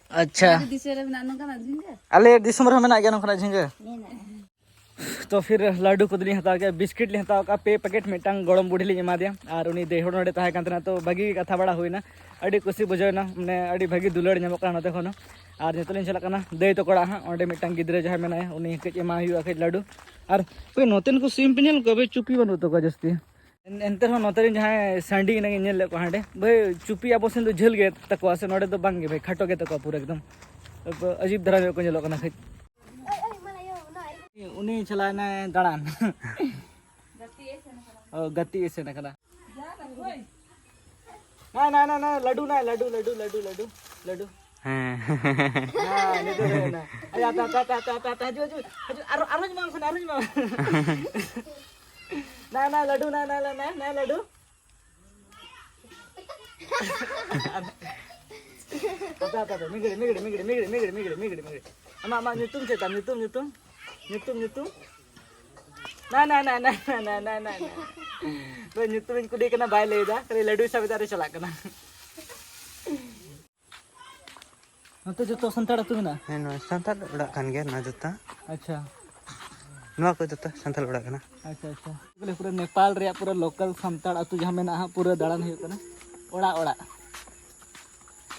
ᱟᱪᱪᱷᱟ᱾ ᱟᱹᱰᱤ ᱫᱤᱥᱟᱹ ᱨᱮ ᱢᱮᱱᱟᱜᱼᱟ ᱱᱚᱝᱠᱟᱱᱟᱜ ᱡᱷᱤᱸᱜᱟᱹ? ᱟᱞᱮ ᱫᱤᱥᱚᱢ ᱨᱮᱦᱚᱸ ᱢᱮᱱᱟᱜ ᱜᱮᱭᱟ ᱱᱚᱝᱠᱟᱱᱟᱜ ᱡᱷᱤᱸᱜᱟᱹ᱾ ᱢᱮᱱᱟᱜᱼᱟ᱾ ᱛᱚ ᱯᱷᱤᱨ ᱞᱟᱹᱰᱩ ᱠᱚᱫᱚᱞᱤᱧ ᱦᱟᱛᱟᱣ ᱠᱮᱜᱼᱟ, ᱵᱤᱥᱠᱤᱴ ᱞᱤᱧ ᱦᱟᱛᱟᱣ ᱠᱟᱜᱼᱟ, ᱯᱮ ᱯᱮᱠᱮᱴ ᱢᱤᱫᱴᱟᱝ ᱜᱚᱲᱚᱢ ᱵᱩᱰᱷᱤ ᱞᱤᱧ ᱮᱢᱟ ᱫᱮᱭᱟ᱾ ᱟᱨ ᱩᱱᱤ ᱫᱟᱹᱭ ᱦᱚᱲ ᱱᱚᱰᱮ ᱛᱟᱦᱮᱸ ᱠᱟᱱ ᱛᱟᱦᱮᱱᱟ, ᱛᱚ ᱵᱷᱟᱹᱜᱤ ᱜᱮ ᱠᱟᱛᱷᱟ ᱵᱟᱲᱟ ᱦᱩᱭᱱᱟ, ᱟᱹᱰᱤ ᱠᱩᱥᱤ ᱵᱩᱡᱷᱟᱹᱣ ᱮᱱᱟ, ᱢᱟᱱᱮ ᱟᱹᱰᱤ ᱵᱷᱟᱹᱜᱤ ᱫᱩᱞᱟᱹᱲ ᱧᱟᱢᱚᱜ ᱠᱟᱱᱟ ᱱᱚᱛᱮ ᱠᱷᱚᱱ ᱦᱚᱸ᱾ ᱟᱨ ᱱᱤᱛᱚᱜ ᱞᱤᱧ ᱪᱟᱞᱟᱜ ᱠᱟᱱᱟ ᱫᱟᱹᱭ ᱛᱟᱠᱚ ᱚᱲᱟᱜ ᱦᱟᱸᱜ, ᱚᱸᱰᱮ ᱢᱤᱫᱴᱟᱝ ᱜᱤᱫᱽᱨᱟᱹ ᱡᱟᱦᱟᱸᱭ ᱢᱮᱱᱟᱭᱟ ᱩᱱᱤ ᱠᱟᱹᱡ ᱮᱢᱟᱭ ᱦᱩᱭᱩᱜᱼᱟ ᱠᱟᱹᱡ ᱞᱟᱹᱰᱩ᱾ ᱟᱨ ᱦᱳᱭ, ᱱᱚᱛᱮᱱ ᱠᱚ ᱥᱤᱢ ᱯᱮ ᱧᱮᱞ ᱠᱚᱣᱟ ᱵᱷᱟᱹᱭ, ᱪᱩᱯᱤ ᱵᱟᱹᱱᱩᱜ ᱛᱟᱠᱚᱣᱟ ᱡᱟᱹᱥᱛᱤ᱾ ᱮᱱ-, ᱮᱱᱛᱮ ᱨᱮᱦᱚᱸ ᱱᱚᱛᱮ ᱨᱮᱱ ᱡᱟᱦᱟᱸᱭ ᱥᱟᱺᱰᱤ ᱮᱱᱟᱝ ᱤᱧ ᱧᱮᱞ ᱞᱮᱫ ᱠᱚᱣᱟ ᱦᱟᱸᱰᱮ, ᱵᱷᱟᱹᱭ ᱪᱩᱯᱤ ᱟᱵᱚ ᱥᱮᱱ ᱫᱚ ᱡᱷᱟᱹᱞ ᱜᱮ ᱛᱟᱠᱚᱣᱟ ᱥᱮ, ᱱᱚᱰᱮ ᱫᱚ ᱵᱟᱝ ᱜᱮ ᱵᱷᱟᱹᱭ, ᱠᱷᱟᱴᱚ ᱜᱮ ᱛᱟᱠᱚᱣᱟ ᱯᱩᱨᱟᱹ ᱮᱠᱫᱚᱢ᱾ ᱟᱡᱤᱵ ᱫᱷᱟᱨᱟ ᱧᱚᱜ ᱠᱚ ᱧᱮᱞᱚᱜ ᱠᱟᱱᱟ ᱠᱟᱹᱡ᱾ ᱩᱱᱤ ᱪᱟᱞᱟᱣ ᱮᱱᱟᱭ ᱫᱟᱬᱟᱱ᱾ ᱚ, ᱜᱟᱛᱮ ᱮ ᱥᱮᱱ ᱟᱠᱟᱱᱟ᱾ ᱱᱟ, ᱱᱟ, ᱱᱟ, ᱱᱟ, ᱞᱟᱹᱰᱩ ᱱᱟ, ᱞᱟᱹᱰᱩ, ᱞᱟᱹᱰᱩ, ᱞᱟᱹᱰᱩ, ᱞᱟᱹᱰᱩ, ᱞᱟᱹᱰᱩ᱾ ᱦᱮᱸ᱾ ᱦᱮᱸ, ᱱᱤᱛᱚᱜ ᱫᱚ ᱦᱩᱭ ᱮᱱᱟ᱾ ᱟᱭᱟ, ᱟᱛᱟ, ᱟᱛᱟ, ᱟᱛᱟ, ᱟᱛᱟ, ᱟᱛᱟ, ᱦᱤᱡᱩᱜ, ᱦᱤᱡᱩᱜ, ᱦᱤᱡᱩᱜ, ᱟᱨᱚ, ᱟᱨᱚᱧ ᱮᱢᱟᱢ ᱠᱟᱱᱟ, ᱟᱨᱚᱧ ᱮᱢᱟᱢ ᱠᱟᱱᱟ᱾ ᱱᱟ, ᱱᱟ, ᱞᱟᱹᱰᱩ, ᱱᱟ, ᱱᱟ, ᱱᱟ, ᱱᱟ, ᱱᱟ, ᱞᱟᱹᱰᱩ᱾ ᱟᱛᱟ, ᱟᱛᱟ, ᱟᱛᱟ, ᱢᱤᱜᱲᱤ, ᱢᱤᱜᱲᱤ, ᱢᱤᱜᱲᱤ᱾ ᱟᱢᱟᱜ, ᱟᱢᱟᱜ ᱧᱩᱛᱩᱢ ᱪᱮᱫ ᱛᱟᱢ? ᱧᱩᱛᱩᱢ, ᱧᱩᱛᱩᱢ, ᱧᱩᱛᱩᱢ, ᱧᱩᱛᱩᱢ? ᱱᱟ, ᱱᱟ, ᱱᱟ᱾ ᱛᱚ, ᱧᱩᱛᱩᱢᱤᱧ ᱠᱩᱞᱤᱭᱮ ᱠᱟᱱᱟ, ᱵᱟᱭ ᱞᱟᱹᱭ ᱮᱫᱟ, ᱠᱷᱟᱹᱞᱤ ᱞᱟᱹᱰᱩᱭ ᱥᱟᱵ ᱮᱫᱟ ᱟᱨᱮ ᱪᱟᱞᱟᱜ ᱠᱟᱱᱟ᱾ ᱱᱚᱛᱮ ᱡᱚᱛᱚ ᱥᱟᱱᱛᱟᱲ ᱟᱹᱛᱩ ᱢᱮᱱᱟᱜᱼᱟ? ᱦᱮᱸ, ᱱᱚᱣᱟ ᱥᱟᱱᱛᱟᱲ ᱚᱲᱟᱜ ᱠᱟᱱ ᱜᱮᱭᱟ ᱱᱚᱣᱟ ᱡᱚᱛᱚ᱾ ᱟᱪᱪᱷᱟ᱾ ᱱᱚᱣᱟ ᱠᱚ ᱡᱚᱛᱚ ᱥᱟᱱᱛᱟᱲ ᱚᱲᱟᱜ ᱠᱟᱱᱟ᱾ ᱟᱪᱪᱷᱟ, ᱟᱪᱪᱷᱟ᱾ ᱵᱚᱞᱮ ᱯᱩᱨᱟᱹ ᱱᱮᱯᱟᱞ ᱨᱮᱭᱟᱜ ᱯᱩᱨᱟᱹ ᱞᱳᱠᱟᱞ ᱥᱟᱱᱛᱟᱲ ᱟᱹᱛᱩ ᱡᱟᱦᱟᱸ ᱢᱮᱱᱟᱜᱼᱟ, ᱯᱩᱨᱟᱹ ᱫᱟᱬᱟᱱ ᱦᱩᱭᱩᱜ ᱠᱟᱱᱟ ᱚᱲᱟᱜ ᱚᱲᱟᱜ᱾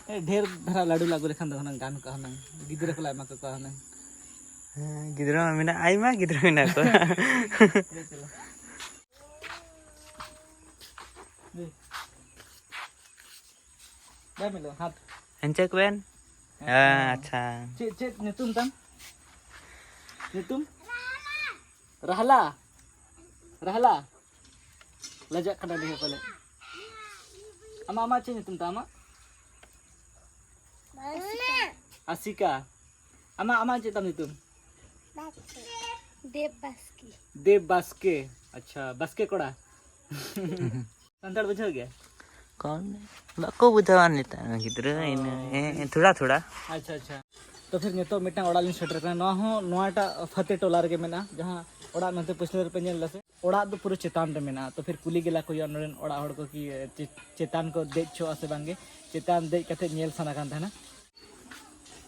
ᱦᱮᱸ, ᱰᱷᱮᱨ ᱫᱷᱟᱨᱟ ᱞᱟᱹᱰᱩ ᱞᱮ ᱟᱹᱜᱩ ᱞᱮᱠᱷᱟᱱ ᱫᱚ ᱦᱩᱱᱟᱹᱝ ᱜᱟᱱ ᱠᱚᱜᱼᱟ ᱦᱩᱱᱟᱹᱝ, ᱜᱤᱫᱽᱨᱟᱹ ᱠᱚᱞᱮ ᱮᱢᱟ ᱠᱚᱣᱟ ᱦᱩᱱᱟᱹᱝ᱾ ᱦᱮᱸ, ᱜᱤᱫᱽᱨᱟᱹ ᱢᱟ ᱢᱮᱱᱟᱜ, ᱟᱭᱢᱟ ᱜᱤᱫᱽᱨᱟᱹ ᱢᱮᱱᱟᱜ ᱠᱚᱣᱟ᱾ ᱵᱟᱭ ᱢᱤᱞᱟᱹᱣᱟ, ᱦᱟᱛ᱾ ᱦᱮᱱᱪᱮᱠ ᱵᱮᱱ᱾ ᱦᱮᱸ, ᱦᱮᱸ, ᱦᱮᱸ᱾ ᱟᱪᱪᱷᱟ᱾ ᱪᱮᱫ, ᱪᱮᱫ ᱧᱩᱛᱩᱢ ᱛᱟᱢ? ᱧᱩᱛᱩᱢ? ᱨᱟᱦᱞᱟ? ᱨᱟᱦᱞᱟ? ᱞᱟᱡᱟᱜ ᱠᱟᱱᱟ ᱱᱤᱭᱟᱹ ᱯᱟᱞᱮ᱾ ᱟᱢᱟᱜ, ᱟᱢᱟᱜ ᱪᱮᱫ ᱧᱩᱛᱩᱢ ᱛᱟᱢ ᱟᱢᱟᱜ? ᱟᱥᱤᱠᱟ᱾ ᱟᱢᱟᱜ, ᱟᱢᱟᱜ ᱪᱮᱫ ᱛᱟᱢ ᱧᱩᱛᱩᱢ? ᱵᱟᱥᱠᱮ᱾ ᱫᱮᱵ ᱵᱟᱥᱠᱮ᱾ ᱫᱮᱵ ᱵᱟᱥᱠᱮ᱾ ᱟᱪᱪᱷᱟ, ᱵᱟᱥᱠᱮ ᱠᱚᱲᱟ᱾ ᱥᱟᱱᱛᱟᱲ ᱵᱩᱡᱷᱟᱹᱣ ᱜᱮᱭᱟ? ᱠᱚᱢ ᱵᱟᱠᱚ ᱵᱩᱡᱷᱟᱹᱣᱟ ᱱᱮᱛᱟᱨ ᱨᱮᱱ ᱜᱤᱫᱽᱨᱟᱹ, ᱚ᱾ ᱤᱱᱟᱹ, ᱦᱮᱸ, ᱦᱮᱸ, ᱛᱷᱚᱲᱟ, ᱛᱷᱚᱲᱟ᱾ ᱟᱪᱪᱷᱟ, ᱟᱪᱪᱷᱟ᱾ ᱛᱚ ᱯᱷᱤᱨ ᱱᱤᱛᱚᱜ ᱢᱤᱫᱴᱟᱝ ᱚᱲᱟᱜ ᱞᱤᱧ ᱥᱮᱴᱮᱨ ᱠᱟᱱᱟ᱾ ᱱᱚᱣᱟ ᱦᱚᱸ ᱱᱚᱣᱟᱴᱟᱜ ᱯᱷᱟᱛᱮ ᱴᱚᱞᱟ ᱨᱮᱜᱮ ᱢᱮᱱᱟᱜᱼᱟ, ᱡᱟᱦᱟᱸ ᱚᱲᱟᱜ ᱱᱚᱛᱮ ᱯᱟᱹᱪᱷᱞᱟᱹ ᱨᱮᱯᱮ ᱧᱮᱞ ᱮᱫᱟ ᱥᱮ, ᱚᱲᱟᱜ ᱫᱚ ᱯᱩᱨᱟᱹ ᱪᱮᱛᱟᱱ ᱨᱮ ᱢᱮᱱᱟᱜᱼᱟ᱾ ᱛᱚ ᱯᱷᱤᱨ ᱠᱩᱞᱤ ᱜᱮᱞᱟ ᱠᱚ ᱦᱩᱭᱩᱜᱼᱟ ᱱᱚᱰᱮᱱ ᱚᱲᱟᱜ ᱦᱚᱲ ᱠᱚ ᱠᱤ, ᱪᱮ-, ᱪᱮᱛᱟᱱ ᱠᱚ ᱫᱮᱡ ᱪᱚᱜᱼᱟ ᱥᱮ ᱵᱟᱝᱜᱮ, ᱪᱮᱛᱟᱱ ᱫᱮᱡ ᱠᱟᱛᱮ ᱧᱮᱞ ᱥᱟᱱᱟ ᱠᱟᱱ ᱛᱟᱦᱮᱱᱟ᱾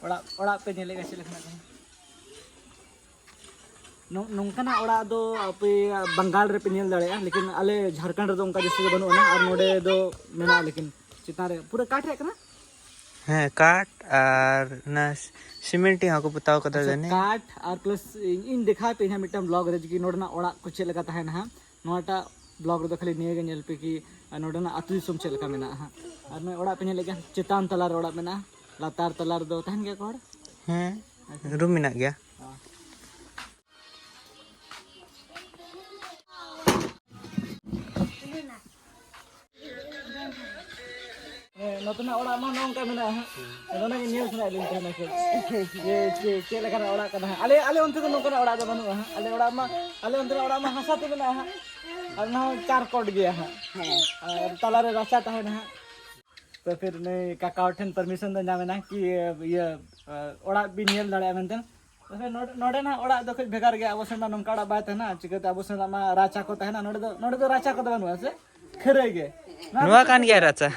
ᱚᱲᱟᱜ ᱚᱲᱟᱜ ᱯᱮ ᱧᱮᱞᱮᱫ ᱠᱟᱱᱟ ᱪᱮᱫ ᱞᱮᱠᱟᱱᱟᱜ ᱠᱟᱱᱟ᱾ ᱱᱚ- ᱱᱚᱝᱠᱟᱱᱟᱜ ᱚᱲᱟᱜ ᱫᱚ ᱟᱯᱮ ᱵᱟᱝᱜᱟᱞ ᱨᱮᱯᱮ ᱧᱮᱞ ᱫᱟᱲᱮᱭᱟᱜᱼᱟ, ᱞᱮᱠᱤᱱ ᱟᱞᱮ ᱡᱷᱟᱲᱠᱷᱚᱸᱰ ᱨᱮᱫᱚ ᱚᱱᱠᱟ ᱡᱟᱹᱥᱛᱤ ᱫᱚ ᱵᱟᱹᱱᱩᱜ ᱟᱱᱟ᱾ ᱟᱨ ᱱᱚᱰᱮ ᱫᱚ ᱢᱮᱱᱟᱜᱼᱟ, ᱞᱮᱠᱤᱱ ᱪᱮᱛᱟᱱ ᱨᱮ ᱯᱩᱨᱟᱹ ᱠᱟᱴ ᱨᱮᱭᱟᱜ ᱠᱟᱱᱟ᱾ ᱦᱮᱸ, ᱠᱟᱴ ᱟᱨ ᱚᱱᱟ ᱥᱤᱢᱮᱱᱴ ᱦᱚᱸ ᱠᱚ ᱯᱚᱛᱟᱣ ᱠᱟᱫᱟ᱾ ᱟᱪᱪᱷᱟ, ᱡᱟᱹᱱᱤᱡ ᱠᱟᱴ ᱟᱨ ᱯᱞᱟᱥ ᱤᱧ ᱤᱧ ᱫᱮᱠᱷᱟᱣ ᱯᱮ ᱦᱟᱸᱜ ᱢᱤᱫᱴᱟᱝ ᱵᱞᱚᱜ ᱨᱮ, ᱡᱮ ᱱᱚᱰᱮᱱᱟᱜ ᱚᱲᱟᱜ ᱠᱚ ᱪᱮᱫ ᱞᱮᱠᱟ ᱛᱟᱦᱮᱱᱟ ᱦᱟᱸᱜ᱾ ᱱᱚᱣᱟᱴᱟᱜ ᱵᱞᱚᱜ ᱨᱮᱫᱚ ᱠᱷᱟᱹᱞᱤ ᱱᱤᱭᱟᱹ ᱜᱮ ᱧᱮᱞ ᱯᱮ ᱠᱤ ᱱᱚᱰᱮᱱᱟᱜ ᱟᱹᱛᱩ ᱫᱤᱥᱚᱢ ᱪᱮᱫ ᱞᱮᱠᱟ ᱢᱮᱱᱟᱜᱼᱟ ᱦᱟᱸᱜ᱾ ᱟᱨ ᱱᱚᱜᱼᱚᱭ ᱚᱲᱟᱜ ᱯᱮ ᱧᱮᱞᱮᱫ ᱠᱟᱱ, ᱪᱮᱛᱟᱱ ᱛᱟᱞᱟ ᱨᱮ ᱚᱲᱟᱜ ᱢᱮᱱᱟᱜᱼᱟ, ᱞᱟᱛᱟᱨ ᱛᱟᱞᱟ ᱨᱮᱫᱚ ᱛᱟᱦᱮᱱ ᱜᱮᱭᱟ ᱠᱚ ᱦᱚᱲ᱾ ᱦᱮᱸ, ᱨᱩᱢ ᱢᱮᱱᱟᱜ ᱜᱮᱭᱟ᱾ ᱦᱮᱸ, ᱱᱚᱛᱮᱱᱟᱜ ᱚᱲᱟᱜ ᱢᱟ ᱱᱚᱝᱠᱟ ᱢᱮᱱᱟᱜᱼᱟ ᱦᱟᱸᱜ᱾ ᱟᱫᱚ ᱚᱱᱟᱜᱮ ᱧᱮᱞ ᱥᱟᱱᱟᱭᱮᱫ ᱞᱤᱧ ᱛᱟᱦᱮᱱᱟ ᱠᱟᱹᱡ᱾ ᱡᱮ ᱪᱮᱫ, ᱪᱮᱫ ᱞᱮᱠᱟᱱᱟᱜ ᱚᱲᱟᱜ ᱠᱟᱱᱟ ᱦᱟᱸᱜ᱾ ᱟᱞᱮ, ᱟᱞᱮ ᱚᱱᱛᱮ ᱫᱚ ᱱᱚᱝᱠᱟᱱᱟᱜ ᱚᱲᱟᱜ ᱫᱚ ᱵᱟᱹᱱᱩᱜᱼᱟ ᱦᱟᱸᱜ᱾ ᱟᱞᱮ ᱚᱲᱟᱜ ᱢᱟ, ᱟᱞᱮ ᱚᱱᱛᱮᱱᱟᱜ ᱚᱲᱟᱜ ᱢᱟ ᱦᱟᱥᱟ ᱛᱮ ᱢᱮᱱᱟᱜᱼᱟ ᱦᱟᱸᱜ᱾ ᱟᱨ ᱚᱱᱟ ᱦᱚᱸ ᱪᱟᱨ ᱠᱚᱴ ᱜᱮᱭᱟ ᱦᱟᱸᱜ᱾ ᱦᱮᱸ᱾ ᱟᱨ ᱛᱟᱞᱟᱨᱮ ᱨᱟᱪᱟ ᱛᱟᱦᱮᱱᱟ ᱦᱟᱸᱜ᱾ ᱛᱚ ᱯᱷᱤᱨ ᱱᱩᱭ ᱠᱟᱠᱟ ᱦᱚᱲ ᱴᱷᱮᱱ ᱯᱟᱨᱢᱤᱥᱚᱱ ᱫᱚ ᱧᱟᱢ ᱮᱱᱟ ᱠᱤ ᱤᱭᱟᱹ, ᱚᱲᱟᱜ ᱵᱤᱱ ᱧᱮᱞ ᱫᱟᱲᱮᱭᱟᱜᱼᱟ ᱢᱮᱱᱛᱮ᱾ ᱛᱚᱵᱮ ᱱᱚᱰᱮ, ᱱᱚᱰᱮᱱᱟᱜ ᱚᱲᱟᱜ ᱫᱚ ᱠᱟᱹᱡ ᱵᱷᱮᱜᱟᱨ ᱜᱮᱭᱟ, ᱟᱵᱚ ᱥᱮᱫ ᱢᱟ ᱱᱚᱝᱠᱟ ᱚᱲᱟᱜ ᱵᱟᱭ ᱛᱟᱦᱮᱱᱟ, ᱪᱤᱠᱟᱹᱛᱮ ᱟᱵᱚ ᱥᱮᱫ ᱢᱟ ᱨᱟᱪᱟ ᱠᱚ ᱛᱟᱦᱮᱱᱟ, ᱱᱚᱰᱮ ᱫᱚ, ᱱᱚᱰᱮ ᱫᱚ ᱨᱟᱪᱟ ᱠᱚᱫᱚ ᱵᱟᱹᱱᱩᱜᱼᱟ ᱥᱮ ᱠᱷᱟᱹᱨᱟᱹᱭ ᱜᱮ᱾ ᱱᱚᱣᱟ ᱠᱟᱱ ᱜᱮᱭᱟ ᱨᱟᱪᱟ᱾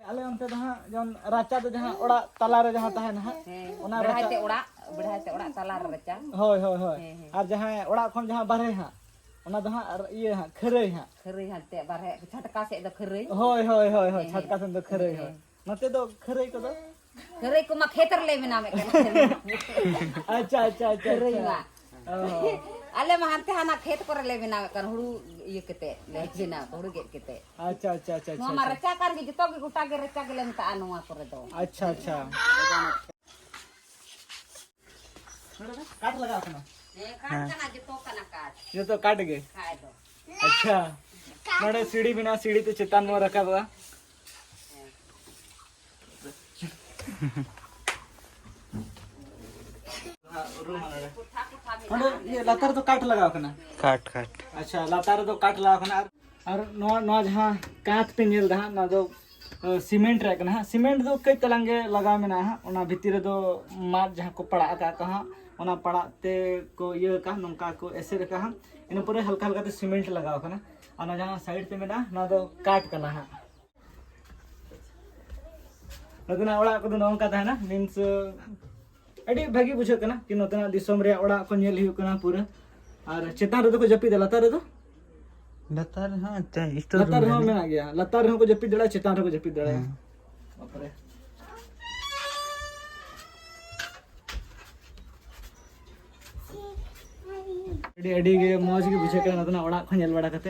ᱟᱞᱮ ᱚᱱᱛᱮ ᱫᱚ ᱦᱟᱸᱜ ᱡᱮᱢᱚᱱ ᱨᱟᱪᱟ ᱫᱚ ᱡᱟᱦᱟᱸ ᱚᱲᱟᱜ ᱛᱟᱞᱟᱨᱮ ᱡᱟᱦᱟᱸ ᱛᱟᱦᱮᱱᱟ ᱦᱟᱸᱜ, ᱦᱮᱸ, ᱚᱱᱟ ᱵᱮᱲᱦᱟᱭ ᱨᱟᱪᱟ ᱛᱮ ᱚᱲᱟᱜ, ᱵᱮᱲᱦᱟᱭ ᱛᱮ ᱚᱲᱟᱜ ᱛᱟᱞᱟ ᱨᱮ ᱨᱟᱪᱟ᱾ ᱦᱳᱭ, ᱦᱳᱭ, ᱦᱳᱭ᱾ ᱦᱮᱸ, ᱦᱮᱸ᱾ ᱟᱨ ᱡᱟᱦᱟᱸᱭ ᱚᱲᱟᱜ ᱠᱷᱚᱱ ᱡᱟᱦᱟᱸ ᱵᱟᱨᱦᱮ ᱦᱟᱸᱜ, ᱚᱱᱟ ᱫᱚ ᱦᱟᱸᱜ ᱟᱨ ᱤᱭᱟᱹ ᱦᱟᱸᱜ ᱠᱷᱟᱹᱨᱟᱹᱭ ᱦᱟᱸᱜ᱾ ᱠᱷᱟᱹᱨᱟᱹᱭ ᱦᱟᱱᱛᱮ ᱵᱟᱨᱦᱮ ᱪᱷᱟᱴᱠᱟ ᱥᱮᱫ ᱫᱚ ᱠᱷᱟᱹᱨᱟᱹᱭ᱾ ᱦᱳᱭ, ᱦᱳᱭ, ᱦᱳᱭ, ᱦᱳᱭ, ᱦᱮᱸ, ᱪᱷᱟᱴᱠᱟ ᱦᱮᱸ᱾ ᱥᱮᱫ ᱫᱚ ᱠᱷᱟᱹᱨᱟᱹᱭ, ᱦᱮᱸ, ᱦᱳᱭ᱾ ᱦᱮᱸ᱾ ᱱᱚᱛᱮ ᱫᱚ ᱠᱷᱟᱹᱨᱟᱹᱭ ᱠᱚᱫᱚ? ᱠᱷᱟᱹᱨᱟᱹᱭ ᱠᱚᱢᱟ ᱠᱷᱮᱛ ᱨᱮᱞᱮ ᱵᱮᱱᱟᱣᱮᱫ ᱠᱟᱱᱟ᱾ ᱟᱪᱪᱷᱟ, ᱟᱪᱪᱷᱟ, ᱟᱪᱪᱷᱟ, ᱠᱷᱟᱹᱨᱟᱹᱭ ᱟᱪᱪᱷᱟ᱾ ᱢᱟ᱾ ᱚ᱾ ᱟᱞᱮ ᱢᱟ ᱦᱟᱱᱛᱮ ᱦᱟᱱᱟ ᱠᱷᱮᱛ ᱠᱚᱨᱮ ᱞᱮ ᱵᱮᱱᱟᱣᱮᱫ ᱠᱟᱱ, ᱦᱩᱲᱩ ᱤᱭᱟᱹ ᱠᱟᱛᱮ ᱞᱮ ᱵᱮᱱᱟᱣ, ᱦᱩᱲᱩ ᱜᱮᱫ ᱠᱟᱛᱮ᱾ ᱟᱪᱪᱷᱟ, ᱟᱪᱪᱷᱟ, ᱟᱪᱪᱷᱟ, ᱱᱚᱣᱟ ᱢᱟ ᱟᱪᱪᱷᱟ᱾ ᱨᱟᱪᱟ ᱠᱟᱱ ᱜᱮ, ᱡᱚᱛᱚ ᱜᱮ ᱜᱚᱴᱟ ᱜᱮ ᱨᱟᱪᱟ ᱜᱮᱞᱮ ᱢᱮᱛᱟᱜᱼᱟ ᱱᱚᱣᱟ ᱠᱚᱨᱮ ᱫᱚ᱾ ᱟᱪᱪᱷᱟ, ᱟᱪᱪᱷᱟ᱾ ᱱᱚᱰᱮ ᱫᱚ ᱠᱟᱴ ᱞᱟᱜᱟᱣ ᱠᱟᱱᱟ? ᱦᱮᱸ, ᱠᱟᱴ ᱦᱮᱸ᱾ ᱠᱟᱱᱟ, ᱡᱚᱛᱚ ᱠᱟᱱᱟ ᱠᱟᱴ᱾ ᱡᱚᱛᱚ ᱠᱟᱴ ᱜᱮ? ᱠᱷᱟᱡ ᱫᱚ᱾ ᱟᱪᱪᱷᱟ᱾ ᱱᱚᱰᱮ ᱥᱤᱲᱤ ᱢᱮᱱᱟᱜᱼᱟ, ᱥᱤᱲᱤ ᱛᱮ ᱪᱮᱛᱟᱱ ᱵᱚᱱ ᱨᱟᱠᱟᱵᱚᱜᱼᱟ᱾ ᱨᱩᱢ ᱱᱚᱰᱮ᱾ ᱠᱚᱴᱷᱟ ᱠᱚᱴᱷᱟ ᱢᱮᱱᱟᱜᱼᱟ᱾ ᱱᱚᱰᱮ ᱤᱭᱟᱹ ᱞᱟᱛᱟᱨ ᱨᱮᱫᱚ ᱠᱟᱴ ᱞᱟᱜᱟᱣ ᱠᱟᱱᱟ? ᱠᱟᱴ, ᱠᱟᱴ᱾ ᱟᱪᱪᱷᱟ, ᱞᱟᱛᱟᱨ ᱨᱮᱫᱚ ᱠᱟᱴ ᱞᱟᱜᱟᱣ ᱠᱟᱱᱟ᱾ ᱟᱨ, ᱟᱨ ᱱᱚᱣᱟ, ᱱᱚᱣᱟ ᱡᱟᱦᱟᱸ ᱠᱟᱸᱛ ᱯᱮ ᱧᱮᱞ ᱮᱫᱟ ᱦᱟᱸᱜ, ᱱᱚᱣᱟ ᱫᱚ, ᱮ, ᱥᱤᱢᱮᱱᱴ ᱨᱮᱭᱟᱜ ᱠᱟᱱᱟ ᱦᱟᱸᱜ᱾ ᱥᱤᱢᱮᱱᱴ ᱫᱚ ᱠᱟᱹᱡ ᱛᱟᱞᱟᱝ ᱜᱮ ᱞᱟᱜᱟᱣ ᱢᱮᱱᱟᱜᱼᱟ ᱦᱟᱸᱜ᱾ ᱚᱱᱟ ᱵᱷᱤᱛᱤᱨ ᱨᱮᱫᱚ ᱢᱟᱫ ᱡᱟᱦᱟᱸ ᱠᱚ ᱯᱟᱲᱟᱜ ᱟᱠᱟᱫ ᱠᱚ ᱦᱟᱸᱜ, ᱚᱱᱟ ᱯᱟᱲᱟᱜ ᱛᱮ ᱠᱚ ᱤᱭᱟᱹ ᱟᱠᱟᱫ, ᱱᱚᱝᱠᱟ ᱠᱚ ᱮᱥᱮᱫ ᱟᱠᱟᱫ ᱦᱟᱸᱜ᱾ ᱤᱱᱟᱹ ᱯᱚᱨᱮ ᱦᱟᱞᱠᱟ ᱦᱟᱞᱠᱟ ᱛᱮ ᱥᱤᱢᱮᱱᱴ ᱞᱟᱜᱟᱣ ᱠᱟᱱᱟ᱾ ᱟᱨ ᱚᱱᱟ ᱡᱟᱦᱟᱸ ᱥᱟᱭᱤᱰ ᱛᱮ ᱢᱮᱱᱟᱜᱼᱟ, ᱱᱚᱣᱟ ᱫᱚ ᱠᱟᱴ ᱠᱟᱱᱟ ᱦᱟᱸᱜ᱾ ᱱᱚᱛᱮᱱᱟᱜ ᱚᱲᱟᱜ ᱠᱚᱫᱚ ᱱᱚᱜᱼᱚ ᱱᱚᱝᱠᱟ ᱛᱟᱦᱮᱱᱟ, ᱢᱤᱱᱥ ᱟᱹᱰᱤ ᱵᱷᱟᱹᱜᱤ ᱵᱩᱡᱷᱟᱹᱜ ᱠᱟᱱᱟ ᱠᱤ ᱱᱚᱛᱮᱱᱟᱜ ᱫᱤᱥᱚᱢ ᱨᱮᱭᱟᱜ ᱚᱲᱟᱜ ᱠᱚ ᱧᱮᱞ ᱦᱩᱭᱩᱜ ᱠᱟᱱᱟ ᱯᱩᱨᱟᱹ᱾ ᱟᱨ ᱪᱮᱛᱟᱱ ᱨᱮᱫᱚ ᱠᱚ ᱡᱟᱹᱯᱤᱫᱟ, ᱞᱟᱛᱟᱨ ᱨᱮᱫᱚ? ᱞᱟᱛᱟᱨ ᱨᱮᱦᱚᱸ ᱮᱱᱛᱮ ᱥᱴᱳᱨ ᱞᱟᱛᱟᱨ ᱨᱩᱢ ᱨᱮᱦᱚᱸ ᱢᱮᱱᱟᱜᱼᱟ᱾ ᱢᱮᱱᱟᱜ ᱜᱮᱭᱟ, ᱞᱟᱛᱟᱨ ᱨᱮᱦᱚᱸ ᱠᱚ ᱡᱟᱹᱯᱤᱫ ᱫᱟᱲᱮᱭᱟᱜᱼᱟ, ᱪᱮᱛᱟᱱ ᱨᱮᱦᱚᱸ ᱠᱚ ᱡᱟᱹᱯᱤᱫ ᱫᱟᱲᱮᱭᱟᱜᱼᱟ᱾ ᱦᱮᱸ᱾ ᱵᱟᱯᱨᱮ᱾ ᱟᱹᱰᱤ ᱟᱹᱰᱤ ᱜᱮ ᱢᱚᱡᱽ ᱜᱮ ᱵᱩᱡᱷᱟᱹᱜ ᱠᱟᱱᱟ ᱱᱚᱛᱮᱱᱟᱜ ᱚᱲᱟᱜ ᱠᱚ ᱧᱮᱞ ᱵᱟᱲᱟ ᱠᱟᱛᱮ᱾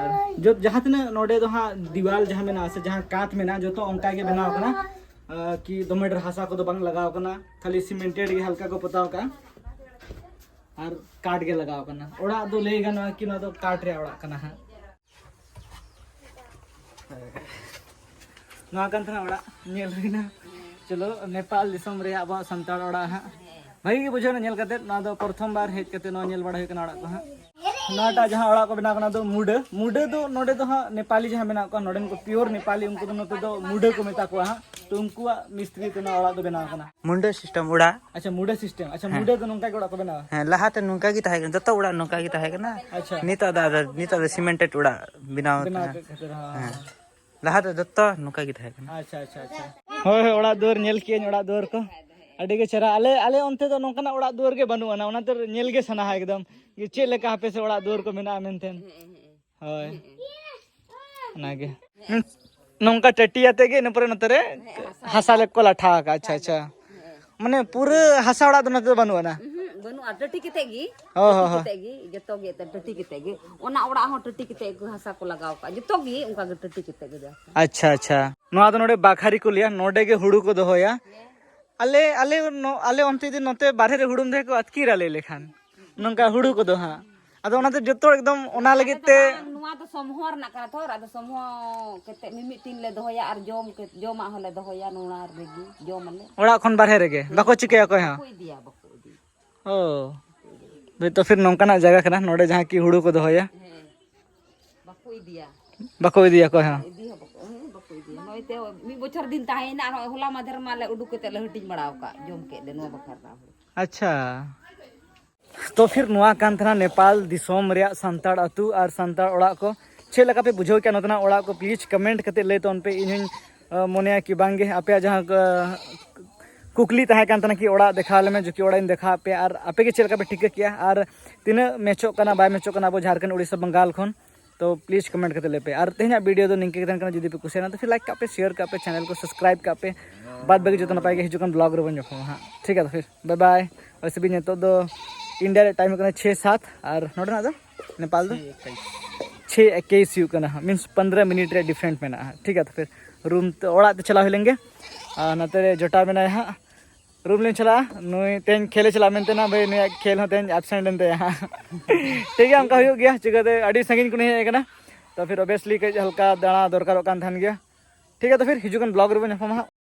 ᱟᱨ ᱡᱚᱛ ᱡᱟᱦᱟᱸ ᱛᱤᱱᱟᱹᱜ ᱱᱚᱰᱮ ᱫᱚ ᱦᱟᱸᱜ ᱫᱤᱣᱟᱞ ᱡᱟᱦᱟᱸ ᱢᱮᱱᱟᱜᱼᱟ ᱥᱮ ᱡᱟᱦᱟᱸ ᱠᱟᱸᱛ ᱢᱮᱱᱟᱜᱼᱟ, ᱡᱚᱛᱚ ᱚᱱᱠᱟ ᱜᱮ ᱵᱮᱱᱟᱣ ᱠᱟᱱᱟ᱾ ᱟᱨ ᱠᱤ ᱫᱚᱢᱮ ᱰᱷᱮᱨ ᱦᱟᱥᱟ ᱠᱚᱫᱚ ᱵᱟᱝ ᱞᱟᱜᱟᱣ ᱠᱟᱱᱟ, ᱠᱷᱟᱹᱞᱤ ᱥᱤᱢᱮᱱᱴᱮᱰ ᱜᱮ ᱦᱟᱞᱠᱟ ᱠᱚ ᱯᱚᱛᱟᱣ ᱠᱟᱜᱼᱟ᱾ ᱟᱨ ᱠᱟᱴ ᱜᱮ ᱞᱟᱜᱟᱣ ᱠᱟᱱᱟ᱾ ᱚᱲᱟᱜ ᱫᱚ ᱞᱟᱹᱭ ᱜᱟᱱᱚᱜᱼᱟ ᱠᱤ ᱱᱚᱣᱟ ᱫᱚ ᱠᱟᱴ ᱨᱮᱭᱟᱜ ᱚᱲᱟᱜ ᱠᱟᱱᱟ ᱦᱟᱸᱜ᱾ ᱱᱚᱣᱟ ᱠᱟᱱ ᱛᱟᱦᱮᱱᱟ ᱚᱲᱟᱜ, ᱧᱮᱞ ᱦᱩᱭᱱᱟ᱾ ᱪᱚᱞᱚ, ᱱᱮᱯᱟᱞ ᱫᱤᱥᱚᱢ ᱨᱮᱭᱟᱜ ᱟᱵᱚᱣᱟᱜ ᱥᱟᱱᱛᱟᱲ ᱚᱲᱟᱜ ᱦᱟᱸᱜ᱾ ᱵᱷᱟᱹᱜᱤ ᱜᱮ ᱵᱩᱡᱷᱟᱹᱣ ᱮᱱᱟ ᱧᱮᱞ ᱠᱟᱛᱮ᱾ ᱱᱚᱣᱟ ᱫᱚ ᱯᱨᱚᱛᱷᱚᱢ ᱵᱟᱨ ᱦᱮᱡ ᱠᱟᱛᱮ ᱱᱚᱣᱟ ᱧᱮᱞ ᱵᱟᱲᱟ ᱦᱩᱭ ᱠᱟᱱᱟ ᱚᱲᱟᱜ ᱠᱚ ᱦᱟᱸᱜ᱾ ᱱᱚᱣᱟᱴᱟᱜ ᱡᱟᱦᱟᱸ ᱚᱲᱟᱜ ᱠᱚ ᱵᱮᱱᱟᱣ ᱠᱟᱱᱟ ᱫᱚ ᱢᱩᱰᱟᱹ, ᱢᱩᱰᱟᱹ ᱫᱚ ᱱᱚᱰᱮ ᱫᱚ ᱦᱟᱸᱜ ᱱᱮᱯᱟᱞᱤ ᱡᱟᱦᱟᱸ ᱢᱮᱱᱟᱜ ᱠᱚᱣᱟ, ᱱᱚᱰᱮᱱ ᱠᱚ ᱯᱤᱭᱳᱨ ᱱᱮᱯᱟᱞᱤ, ᱩᱱᱠᱩ ᱫᱚ ᱱᱚᱛᱮ ᱫᱚ ᱢᱩᱰᱟᱹ ᱠᱚ ᱢᱮᱛᱟ ᱠᱚᱣᱟ ᱦᱟᱸᱜ᱾ ᱛᱚ ᱩᱱᱠᱩᱣᱟᱜ ᱢᱤᱥᱛᱨᱤ ᱛᱮ ᱱᱚᱣᱟ ᱚᱲᱟᱜ ᱫᱚ ᱵᱮᱱᱟᱣ ᱠᱟᱱᱟ᱾ ᱢᱩᱰᱟᱹ ᱥᱤᱥᱴᱮᱢ ᱚᱲᱟᱜ᱾ ᱟᱪᱪᱷᱟ, ᱢᱩᱰᱟᱹ ᱥᱤᱥᱴᱮᱢ᱾ ᱟᱪᱪᱷᱟ, ᱦᱮᱸ᱾ ᱢᱩᱰᱟᱹ ᱫᱚ ᱱᱚᱝᱠᱟ ᱜᱮ ᱚᱲᱟᱜ ᱠᱚ ᱵᱮᱱᱟᱣᱟ? ᱦᱮᱸ, ᱞᱟᱦᱟᱛᱮ ᱱᱚᱝᱠᱟ ᱜᱮ ᱛᱟᱦᱮᱸ ᱠᱟᱱᱟ, ᱡᱚᱛᱚ ᱚᱲᱟᱜ ᱱᱚᱝᱠᱟ ᱜᱮ ᱛᱟᱦᱮᱸ ᱠᱟᱱᱟ᱾ ᱟᱪᱪᱷᱟ᱾ ᱱᱤᱛᱚᱜ ᱫᱚ ᱟᱫᱚ, ᱱᱤᱛᱚᱜ ᱫᱚ ᱥᱤᱢᱮᱱᱴᱮᱰ ᱚᱲᱟᱜ ᱵᱮᱱᱟᱣ ᱵᱮᱱᱟᱣ ᱠᱟᱱᱟ᱾ ᱠᱮᱫ ᱠᱷᱟᱹᱛᱤᱨ, ᱦᱮᱸ, ᱦᱮᱸ᱾ ᱦᱮᱸ᱾ ᱞᱟᱦᱟ ᱛᱮ ᱡᱚᱛᱚ ᱱᱚᱝᱠᱟ ᱜᱮ ᱛᱟᱦᱮᱸ ᱠᱟᱱᱟ᱾ ᱟᱪᱪᱷᱟ, ᱟᱪᱪᱷᱟ, ᱟᱪᱪᱷᱟ᱾ ᱦᱳᱭ, ᱦᱳᱭ, ᱚᱲᱟᱜ ᱫᱩᱣᱟᱹᱨ ᱧᱮᱞ ᱠᱮᱜᱼᱟᱹᱧ, ᱚᱲᱟᱜ ᱫᱩᱣᱟᱹᱨ ᱠᱚ ᱟᱹᱰᱤ ᱜᱮ ᱪᱮᱦᱨᱟ᱾ ᱟᱞᱮ, ᱟᱞᱮ ᱚᱱᱛᱮ ᱫᱚ ᱱᱚᱝᱠᱟᱱᱟᱜ ᱚᱲᱟᱜ ᱫᱩᱣᱟᱹᱨ ᱜᱮ ᱵᱟᱹᱱᱩᱜ ᱟᱱᱟ, ᱚᱱᱟᱛᱮ ᱧᱮᱞ ᱜᱮ ᱥᱟᱱᱟᱣᱟ ᱮᱠᱫᱚᱢ, ᱡᱮ ᱪᱮᱫ ᱞᱮᱠᱟ ᱦᱟᱯᱮ ᱥᱮ ᱚᱲᱟᱜ ᱫᱩᱣᱟᱹᱨ ᱠᱚ ᱢᱮᱱᱟᱜᱼᱟ ᱢᱮᱱᱛᱮ᱾ ᱦᱳᱭ᱾ ᱚᱱᱟᱜᱮ᱾ ᱱᱚᱝᱠᱟ ᱴᱟᱹᱴᱤ ᱟᱛᱮ ᱜᱮ ᱤᱱᱟᱹ ᱯᱚᱨᱮ ᱱᱚᱛᱮ ᱨᱮ ᱦᱮᱸ, ᱦᱟᱥᱟ ᱦᱟᱥᱟ ᱞᱮ ᱠᱚ ᱞᱟᱴᱷᱟ ᱟᱠᱟᱫᱼᱟ᱾ ᱟᱪᱪᱷᱟ, ᱟᱪᱪᱷᱟ᱾ ᱦᱮᱸ᱾ ᱢᱟᱱᱮ ᱯᱩᱨᱟᱹ ᱦᱟᱥᱟ ᱚᱲᱟᱜ ᱫᱚ ᱱᱚᱛᱮ ᱫᱚ ᱵᱟᱹᱱᱩᱜ ᱟᱱᱟ? ᱩᱦᱩᱸ, ᱵᱟᱹᱱᱩᱜᱼᱟ, ᱴᱟᱹᱴᱤ ᱠᱟᱛᱮ ᱜᱮ᱾ ᱦᱳᱭ, ᱦᱳᱭ, ᱴᱟᱹᱴᱤ ᱦᱳᱭ᱾ ᱠᱟᱛᱮ ᱜᱮ, ᱡᱚᱛᱚ ᱜᱮ ᱮᱱᱛᱮᱫ ᱴᱟᱹᱴᱤ ᱠᱟᱛᱮ ᱜᱮ᱾ ᱚᱱᱟ ᱚᱲᱟᱜ ᱦᱚᱸ ᱴᱟᱹᱴᱤ ᱠᱟᱛᱮ ᱜᱮ ᱦᱟᱥᱟ ᱠᱚ ᱞᱟᱜᱟᱣ ᱠᱟᱜᱼᱟ, ᱡᱚᱛᱚ ᱜᱮ ᱚᱱᱠᱟ ᱜᱮ ᱴᱟᱹᱴᱤ ᱠᱟᱛᱮ ᱜᱮ ᱡᱟᱦᱟᱸ᱾ ᱟᱪᱪᱷᱟ, ᱟᱪᱪᱷᱟ᱾ ᱱᱚᱣᱟ ᱫᱚ ᱱᱚᱰᱮ ᱵᱟᱠᱷᱟᱨᱤ ᱠᱚ ᱞᱟᱹᱭᱟ, ᱱᱚᱰᱮ ᱜᱮ ᱦᱩᱲᱩ ᱠᱚ ᱫᱚᱦᱚᱭᱟ᱾ ᱟᱞᱮ, ᱟᱞᱮ ᱱᱚ-, ᱟᱞᱮ ᱚᱱᱛᱮ ᱡᱩᱫᱤ ᱱᱚᱛᱮ ᱵᱟᱨᱦᱮ ᱨᱮ ᱦᱩᱲᱩᱢ ᱫᱚᱦᱚᱭ ᱠᱚ ᱟᱹᱛᱠᱤᱨᱟ ᱞᱟᱹᱭ ᱞᱮᱠᱷᱟᱱ᱾ ᱱᱚᱝᱠᱟ ᱦᱩᱲᱩ ᱠᱚᱫᱚ ᱦᱟᱸᱜ᱾ ᱟᱫᱚ ᱚᱱᱟᱛᱮ ᱡᱚᱛᱚ ᱮᱠᱫᱚᱢ ᱚᱱᱟ ᱟᱞᱮ ᱞᱟᱹᱜᱤᱫ ᱫᱚ ᱛᱮ ᱵᱟᱝ, ᱱᱚᱣᱟ ᱫᱚ ᱥᱚᱢᱦᱚ ᱨᱮᱱᱟᱜ ᱠᱟᱱᱟ ᱛᱚ, ᱟᱫᱚ ᱥᱚᱢᱦᱚ ᱠᱟᱛᱮ ᱢᱤᱢᱤᱫ ᱴᱤᱱ ᱞᱮ ᱫᱚᱦᱚᱭᱟ ᱟᱨ ᱡᱚᱢ ᱠᱟᱛᱮ, ᱡᱚᱢᱟᱜ ᱦᱚᱸᱞᱮ ᱫᱚᱦᱚᱭᱟ ᱱᱚᱣᱟ ᱨᱮᱜᱮ, ᱡᱚᱢ ᱟᱞᱮ᱾ ᱚᱲᱟᱜ ᱠᱷᱚᱱ ᱵᱟᱨᱦᱮ ᱨᱮᱜᱮ? ᱦᱮᱸ, ᱵᱟᱠᱚ ᱪᱤᱠᱟᱹᱭᱟ ᱚᱠᱚᱭ ᱦᱚᱸ? ᱵᱟᱠᱚ ᱤᱫᱤᱭᱟ, ᱵᱟᱠᱚ ᱤᱫᱤᱭᱟ᱾ ᱚ᱾ ᱦᱳᱭ ᱛᱚ, ᱯᱷᱤᱨ ᱱᱚᱝᱠᱟᱱᱟᱜ ᱡᱟᱭᱜᱟ ᱠᱟᱱᱟ, ᱱᱚᱰᱮ ᱡᱟᱦᱟᱸ ᱠᱤ ᱦᱩᱲᱩ ᱠᱚ ᱫᱚᱦᱚᱭᱟ᱾ ᱦᱮᱸ, ᱵᱟᱠᱚ ᱤᱫᱤᱭᱟ᱾ ᱵᱟᱠᱚ ᱤᱫᱤᱭᱟ ᱚᱠᱚᱭ ᱦᱚᱸ? ᱤᱫᱤ ᱦᱚᱸ ᱵᱟᱠᱚ, ᱦᱮᱸ, ᱵᱟᱠᱚ ᱤᱫᱤᱭᱟ᱾ ᱱᱚᱜᱼᱚᱭ ᱛᱮ ᱢᱤᱫ ᱵᱚᱪᱷᱚᱨ ᱫᱤᱱ ᱛᱟᱦᱮᱸᱭᱮᱱᱟ, ᱟᱨ ᱱᱚᱜᱼᱚᱭ ᱦᱚᱞᱟ ᱢᱟᱫᱷᱮᱨ ᱢᱟᱞᱮ ᱩᱰᱩᱠ ᱠᱟᱛᱮ ᱞᱮ ᱦᱟᱹᱴᱤᱧ ᱵᱟᱲᱟ ᱟᱠᱟᱫ, ᱡᱚᱢ ᱠᱮᱫ ᱞᱮ ᱱᱚᱣᱟ ᱵᱟᱠᱷᱨᱟ ᱨᱮᱱᱟᱜ ᱦᱩᱲᱩ᱾ ᱟᱪᱪᱷᱟ᱾ ᱛᱚ ᱯᱷᱤᱨ ᱱᱚᱣᱟ ᱠᱟᱱ ᱛᱟᱦᱮᱱᱟ ᱱᱮᱯᱟᱞ ᱫᱤᱥᱚᱢ ᱨᱮᱭᱟᱜ ᱥᱟᱱᱛᱟᱲ ᱟᱹᱛᱩ ᱟᱨ ᱥᱟᱱᱛᱟᱲ ᱚᱲᱟᱜ ᱠᱚ᱾ ᱪᱮᱫ ᱞᱮᱠᱟ ᱯᱮ ᱵᱩᱡᱷᱟᱹᱣ ᱠᱮᱜᱼᱟ ᱱᱚᱛᱮᱱᱟᱜ ᱚᱲᱟᱜ ᱠᱚ? Please comment ᱠᱟᱛᱮ ᱞᱟᱹᱭ ᱛᱟᱵᱚᱱ ᱯᱮ, ᱤᱧ ᱦᱚᱸᱧ ᱢᱚᱱᱮᱭᱟ ᱠᱤ ᱵᱟᱝᱜᱮ ᱟᱯᱮᱭᱟᱜ ᱡᱟᱦᱟᱸ ᱠᱩᱠᱞᱤ ᱛᱟᱦᱮᱸ ᱠᱟᱱ ᱛᱟᱦᱮᱱᱟ ᱠᱤ ᱚᱲᱟᱜ ᱫᱮᱠᱷᱟᱣ ᱞᱮᱢᱮ, ᱡᱩᱠᱤ ᱚᱲᱟᱜ ᱤᱧ ᱫᱮᱠᱷᱟᱣ ᱟᱯᱮᱭᱟ, ᱟᱨ ᱟᱯᱮ ᱜᱮ ᱪᱮᱫ ᱞᱮᱠᱟ ᱯᱮ ᱴᱷᱤᱠᱟᱹ ᱠᱮᱜᱼᱟ ᱟᱨ ᱛᱤᱱᱟᱹᱜ ᱢᱮᱪᱚᱜ ᱠᱟᱱᱟ ᱵᱟᱭ ᱢᱮᱪᱚᱜ ᱠᱟᱱᱟ ᱟᱵᱚ ᱡᱷᱟᱲᱠᱷᱚᱸᱰ ᱩᱲᱤᱥᱥᱟ ᱵᱟᱝᱜᱟᱞ ᱠᱷᱚᱱ᱾ ᱛᱚ please comment ᱠᱟᱛᱮ ᱞᱟᱹᱭ ᱯᱮ᱾ ᱟᱨ ᱛᱮᱦᱮᱧᱟᱜ video ᱫᱚ ᱱᱤᱝᱠᱟᱹ ᱜᱮ ᱛᱟᱦᱮᱸ ᱠᱟᱱᱟ᱾ ᱡᱩᱫᱤ ᱯᱮ ᱠᱩᱥᱤᱭᱟᱜᱼᱟ ᱛᱚ ᱯᱷᱤᱨ like ᱠᱟᱜ ᱯᱮ, share ᱠᱟᱜ ᱯᱮ, channel ᱠᱚ subscribe ᱠᱟᱜ ᱯᱮ᱾ ᱵᱟᱫ ᱵᱟᱹᱠᱤ ᱡᱚᱛᱚ ᱱᱟᱯᱟᱭ ᱜᱮ, ᱦᱤᱡᱩᱜ ᱠᱟᱱ vlog ᱨᱮᱵᱚᱱ ᱧᱟᱯᱟᱢᱟ ᱦᱟᱸᱜ᱾ ᱴᱷᱤᱠ ᱜᱮᱭᱟ, ᱛᱚ ᱯᱷᱤᱨ bye bye᱾ ᱚᱭᱥᱮ ᱵᱷᱤ ᱱᱤᱛᱚᱜ ᱫᱚ ᱤᱱᱰᱤᱭᱟ ᱨᱮᱭᱟᱜ time ᱦᱩᱭᱩᱜ ᱠᱟᱱᱟ ᱪᱷᱮ ᱥᱟᱛ, ᱟᱨ ᱱᱚᱰᱮᱱᱟᱜ ᱫᱚ ᱱᱮᱯᱟᱞ ᱫᱚ ᱪᱷᱮ ᱮᱠᱟᱭᱤᱥ ᱦᱩᱭᱩᱜ ᱠᱟᱱᱟ, means ᱯᱚᱱᱫᱽᱨᱚ ᱢᱤᱱᱤᱴ ᱨᱮᱭᱟᱜ different ᱢᱮᱱᱟᱜᱼᱟ᱾ ᱴᱷᱤᱠ ᱜᱮᱭᱟ, ᱛᱚ ᱯᱷᱤᱨ ᱨᱩᱢ ᱛᱮ, ᱚᱲᱟᱜ ᱛᱮ ᱪᱟᱞᱟᱣ ᱦᱩᱭ ᱞᱮᱱ ᱜᱮ᱾ ᱟᱨ ᱱᱚᱛᱮ ᱨᱮ ᱡᱚᱴᱟᱣ ᱢᱮᱱᱟᱭᱟ ᱦᱟᱸᱜ, ᱨᱩᱢ ᱞᱤᱧ ᱪᱟᱞᱟᱜᱼᱟ᱾ ᱱᱩᱭ ᱛᱮᱦᱮᱧ ᱠᱷᱮᱞᱮ ᱪᱟᱞᱟᱜ ᱢᱮᱱᱛᱮ ᱱᱟ ᱵᱷᱟᱹᱭ, ᱱᱩᱭᱟᱜ ᱠᱷᱮᱞ ᱦᱚᱸ ᱛᱮᱦᱮᱧ absent ᱮᱱ ᱛᱟᱭᱟ ᱦᱟᱸᱜ᱾ ᱴᱷᱤᱠ ᱜᱮᱭᱟ, ᱚᱱᱠᱟ ᱦᱩᱭᱩᱜ ᱜᱮᱭᱟ, ᱪᱤᱠᱟᱹᱛᱮ ᱟᱹᱰᱤ ᱥᱟᱺᱜᱤᱧ ᱠᱷᱚᱱᱤᱧ ᱦᱮᱡ ᱟᱠᱟᱱᱟ᱾ ᱛᱚ ᱯᱷᱤᱨ obviously ᱠᱟᱹᱡ ᱦᱟᱞᱠᱟ ᱫᱟᱬᱟ ᱫᱚᱨᱠᱟᱨᱚᱜ ᱠᱟᱱ ᱛᱟᱦᱮᱱ ᱜᱮᱭᱟ᱾ ᱴᱷᱤᱠ ᱜᱮᱭᱟ, ᱛᱚ ᱯᱷᱤᱨ ᱦᱤᱡᱩᱜ ᱠᱟᱱ vlog ᱨᱮᱵᱚᱱ ᱧᱟᱯᱟᱢᱟ ᱦᱟᱸᱜ᱾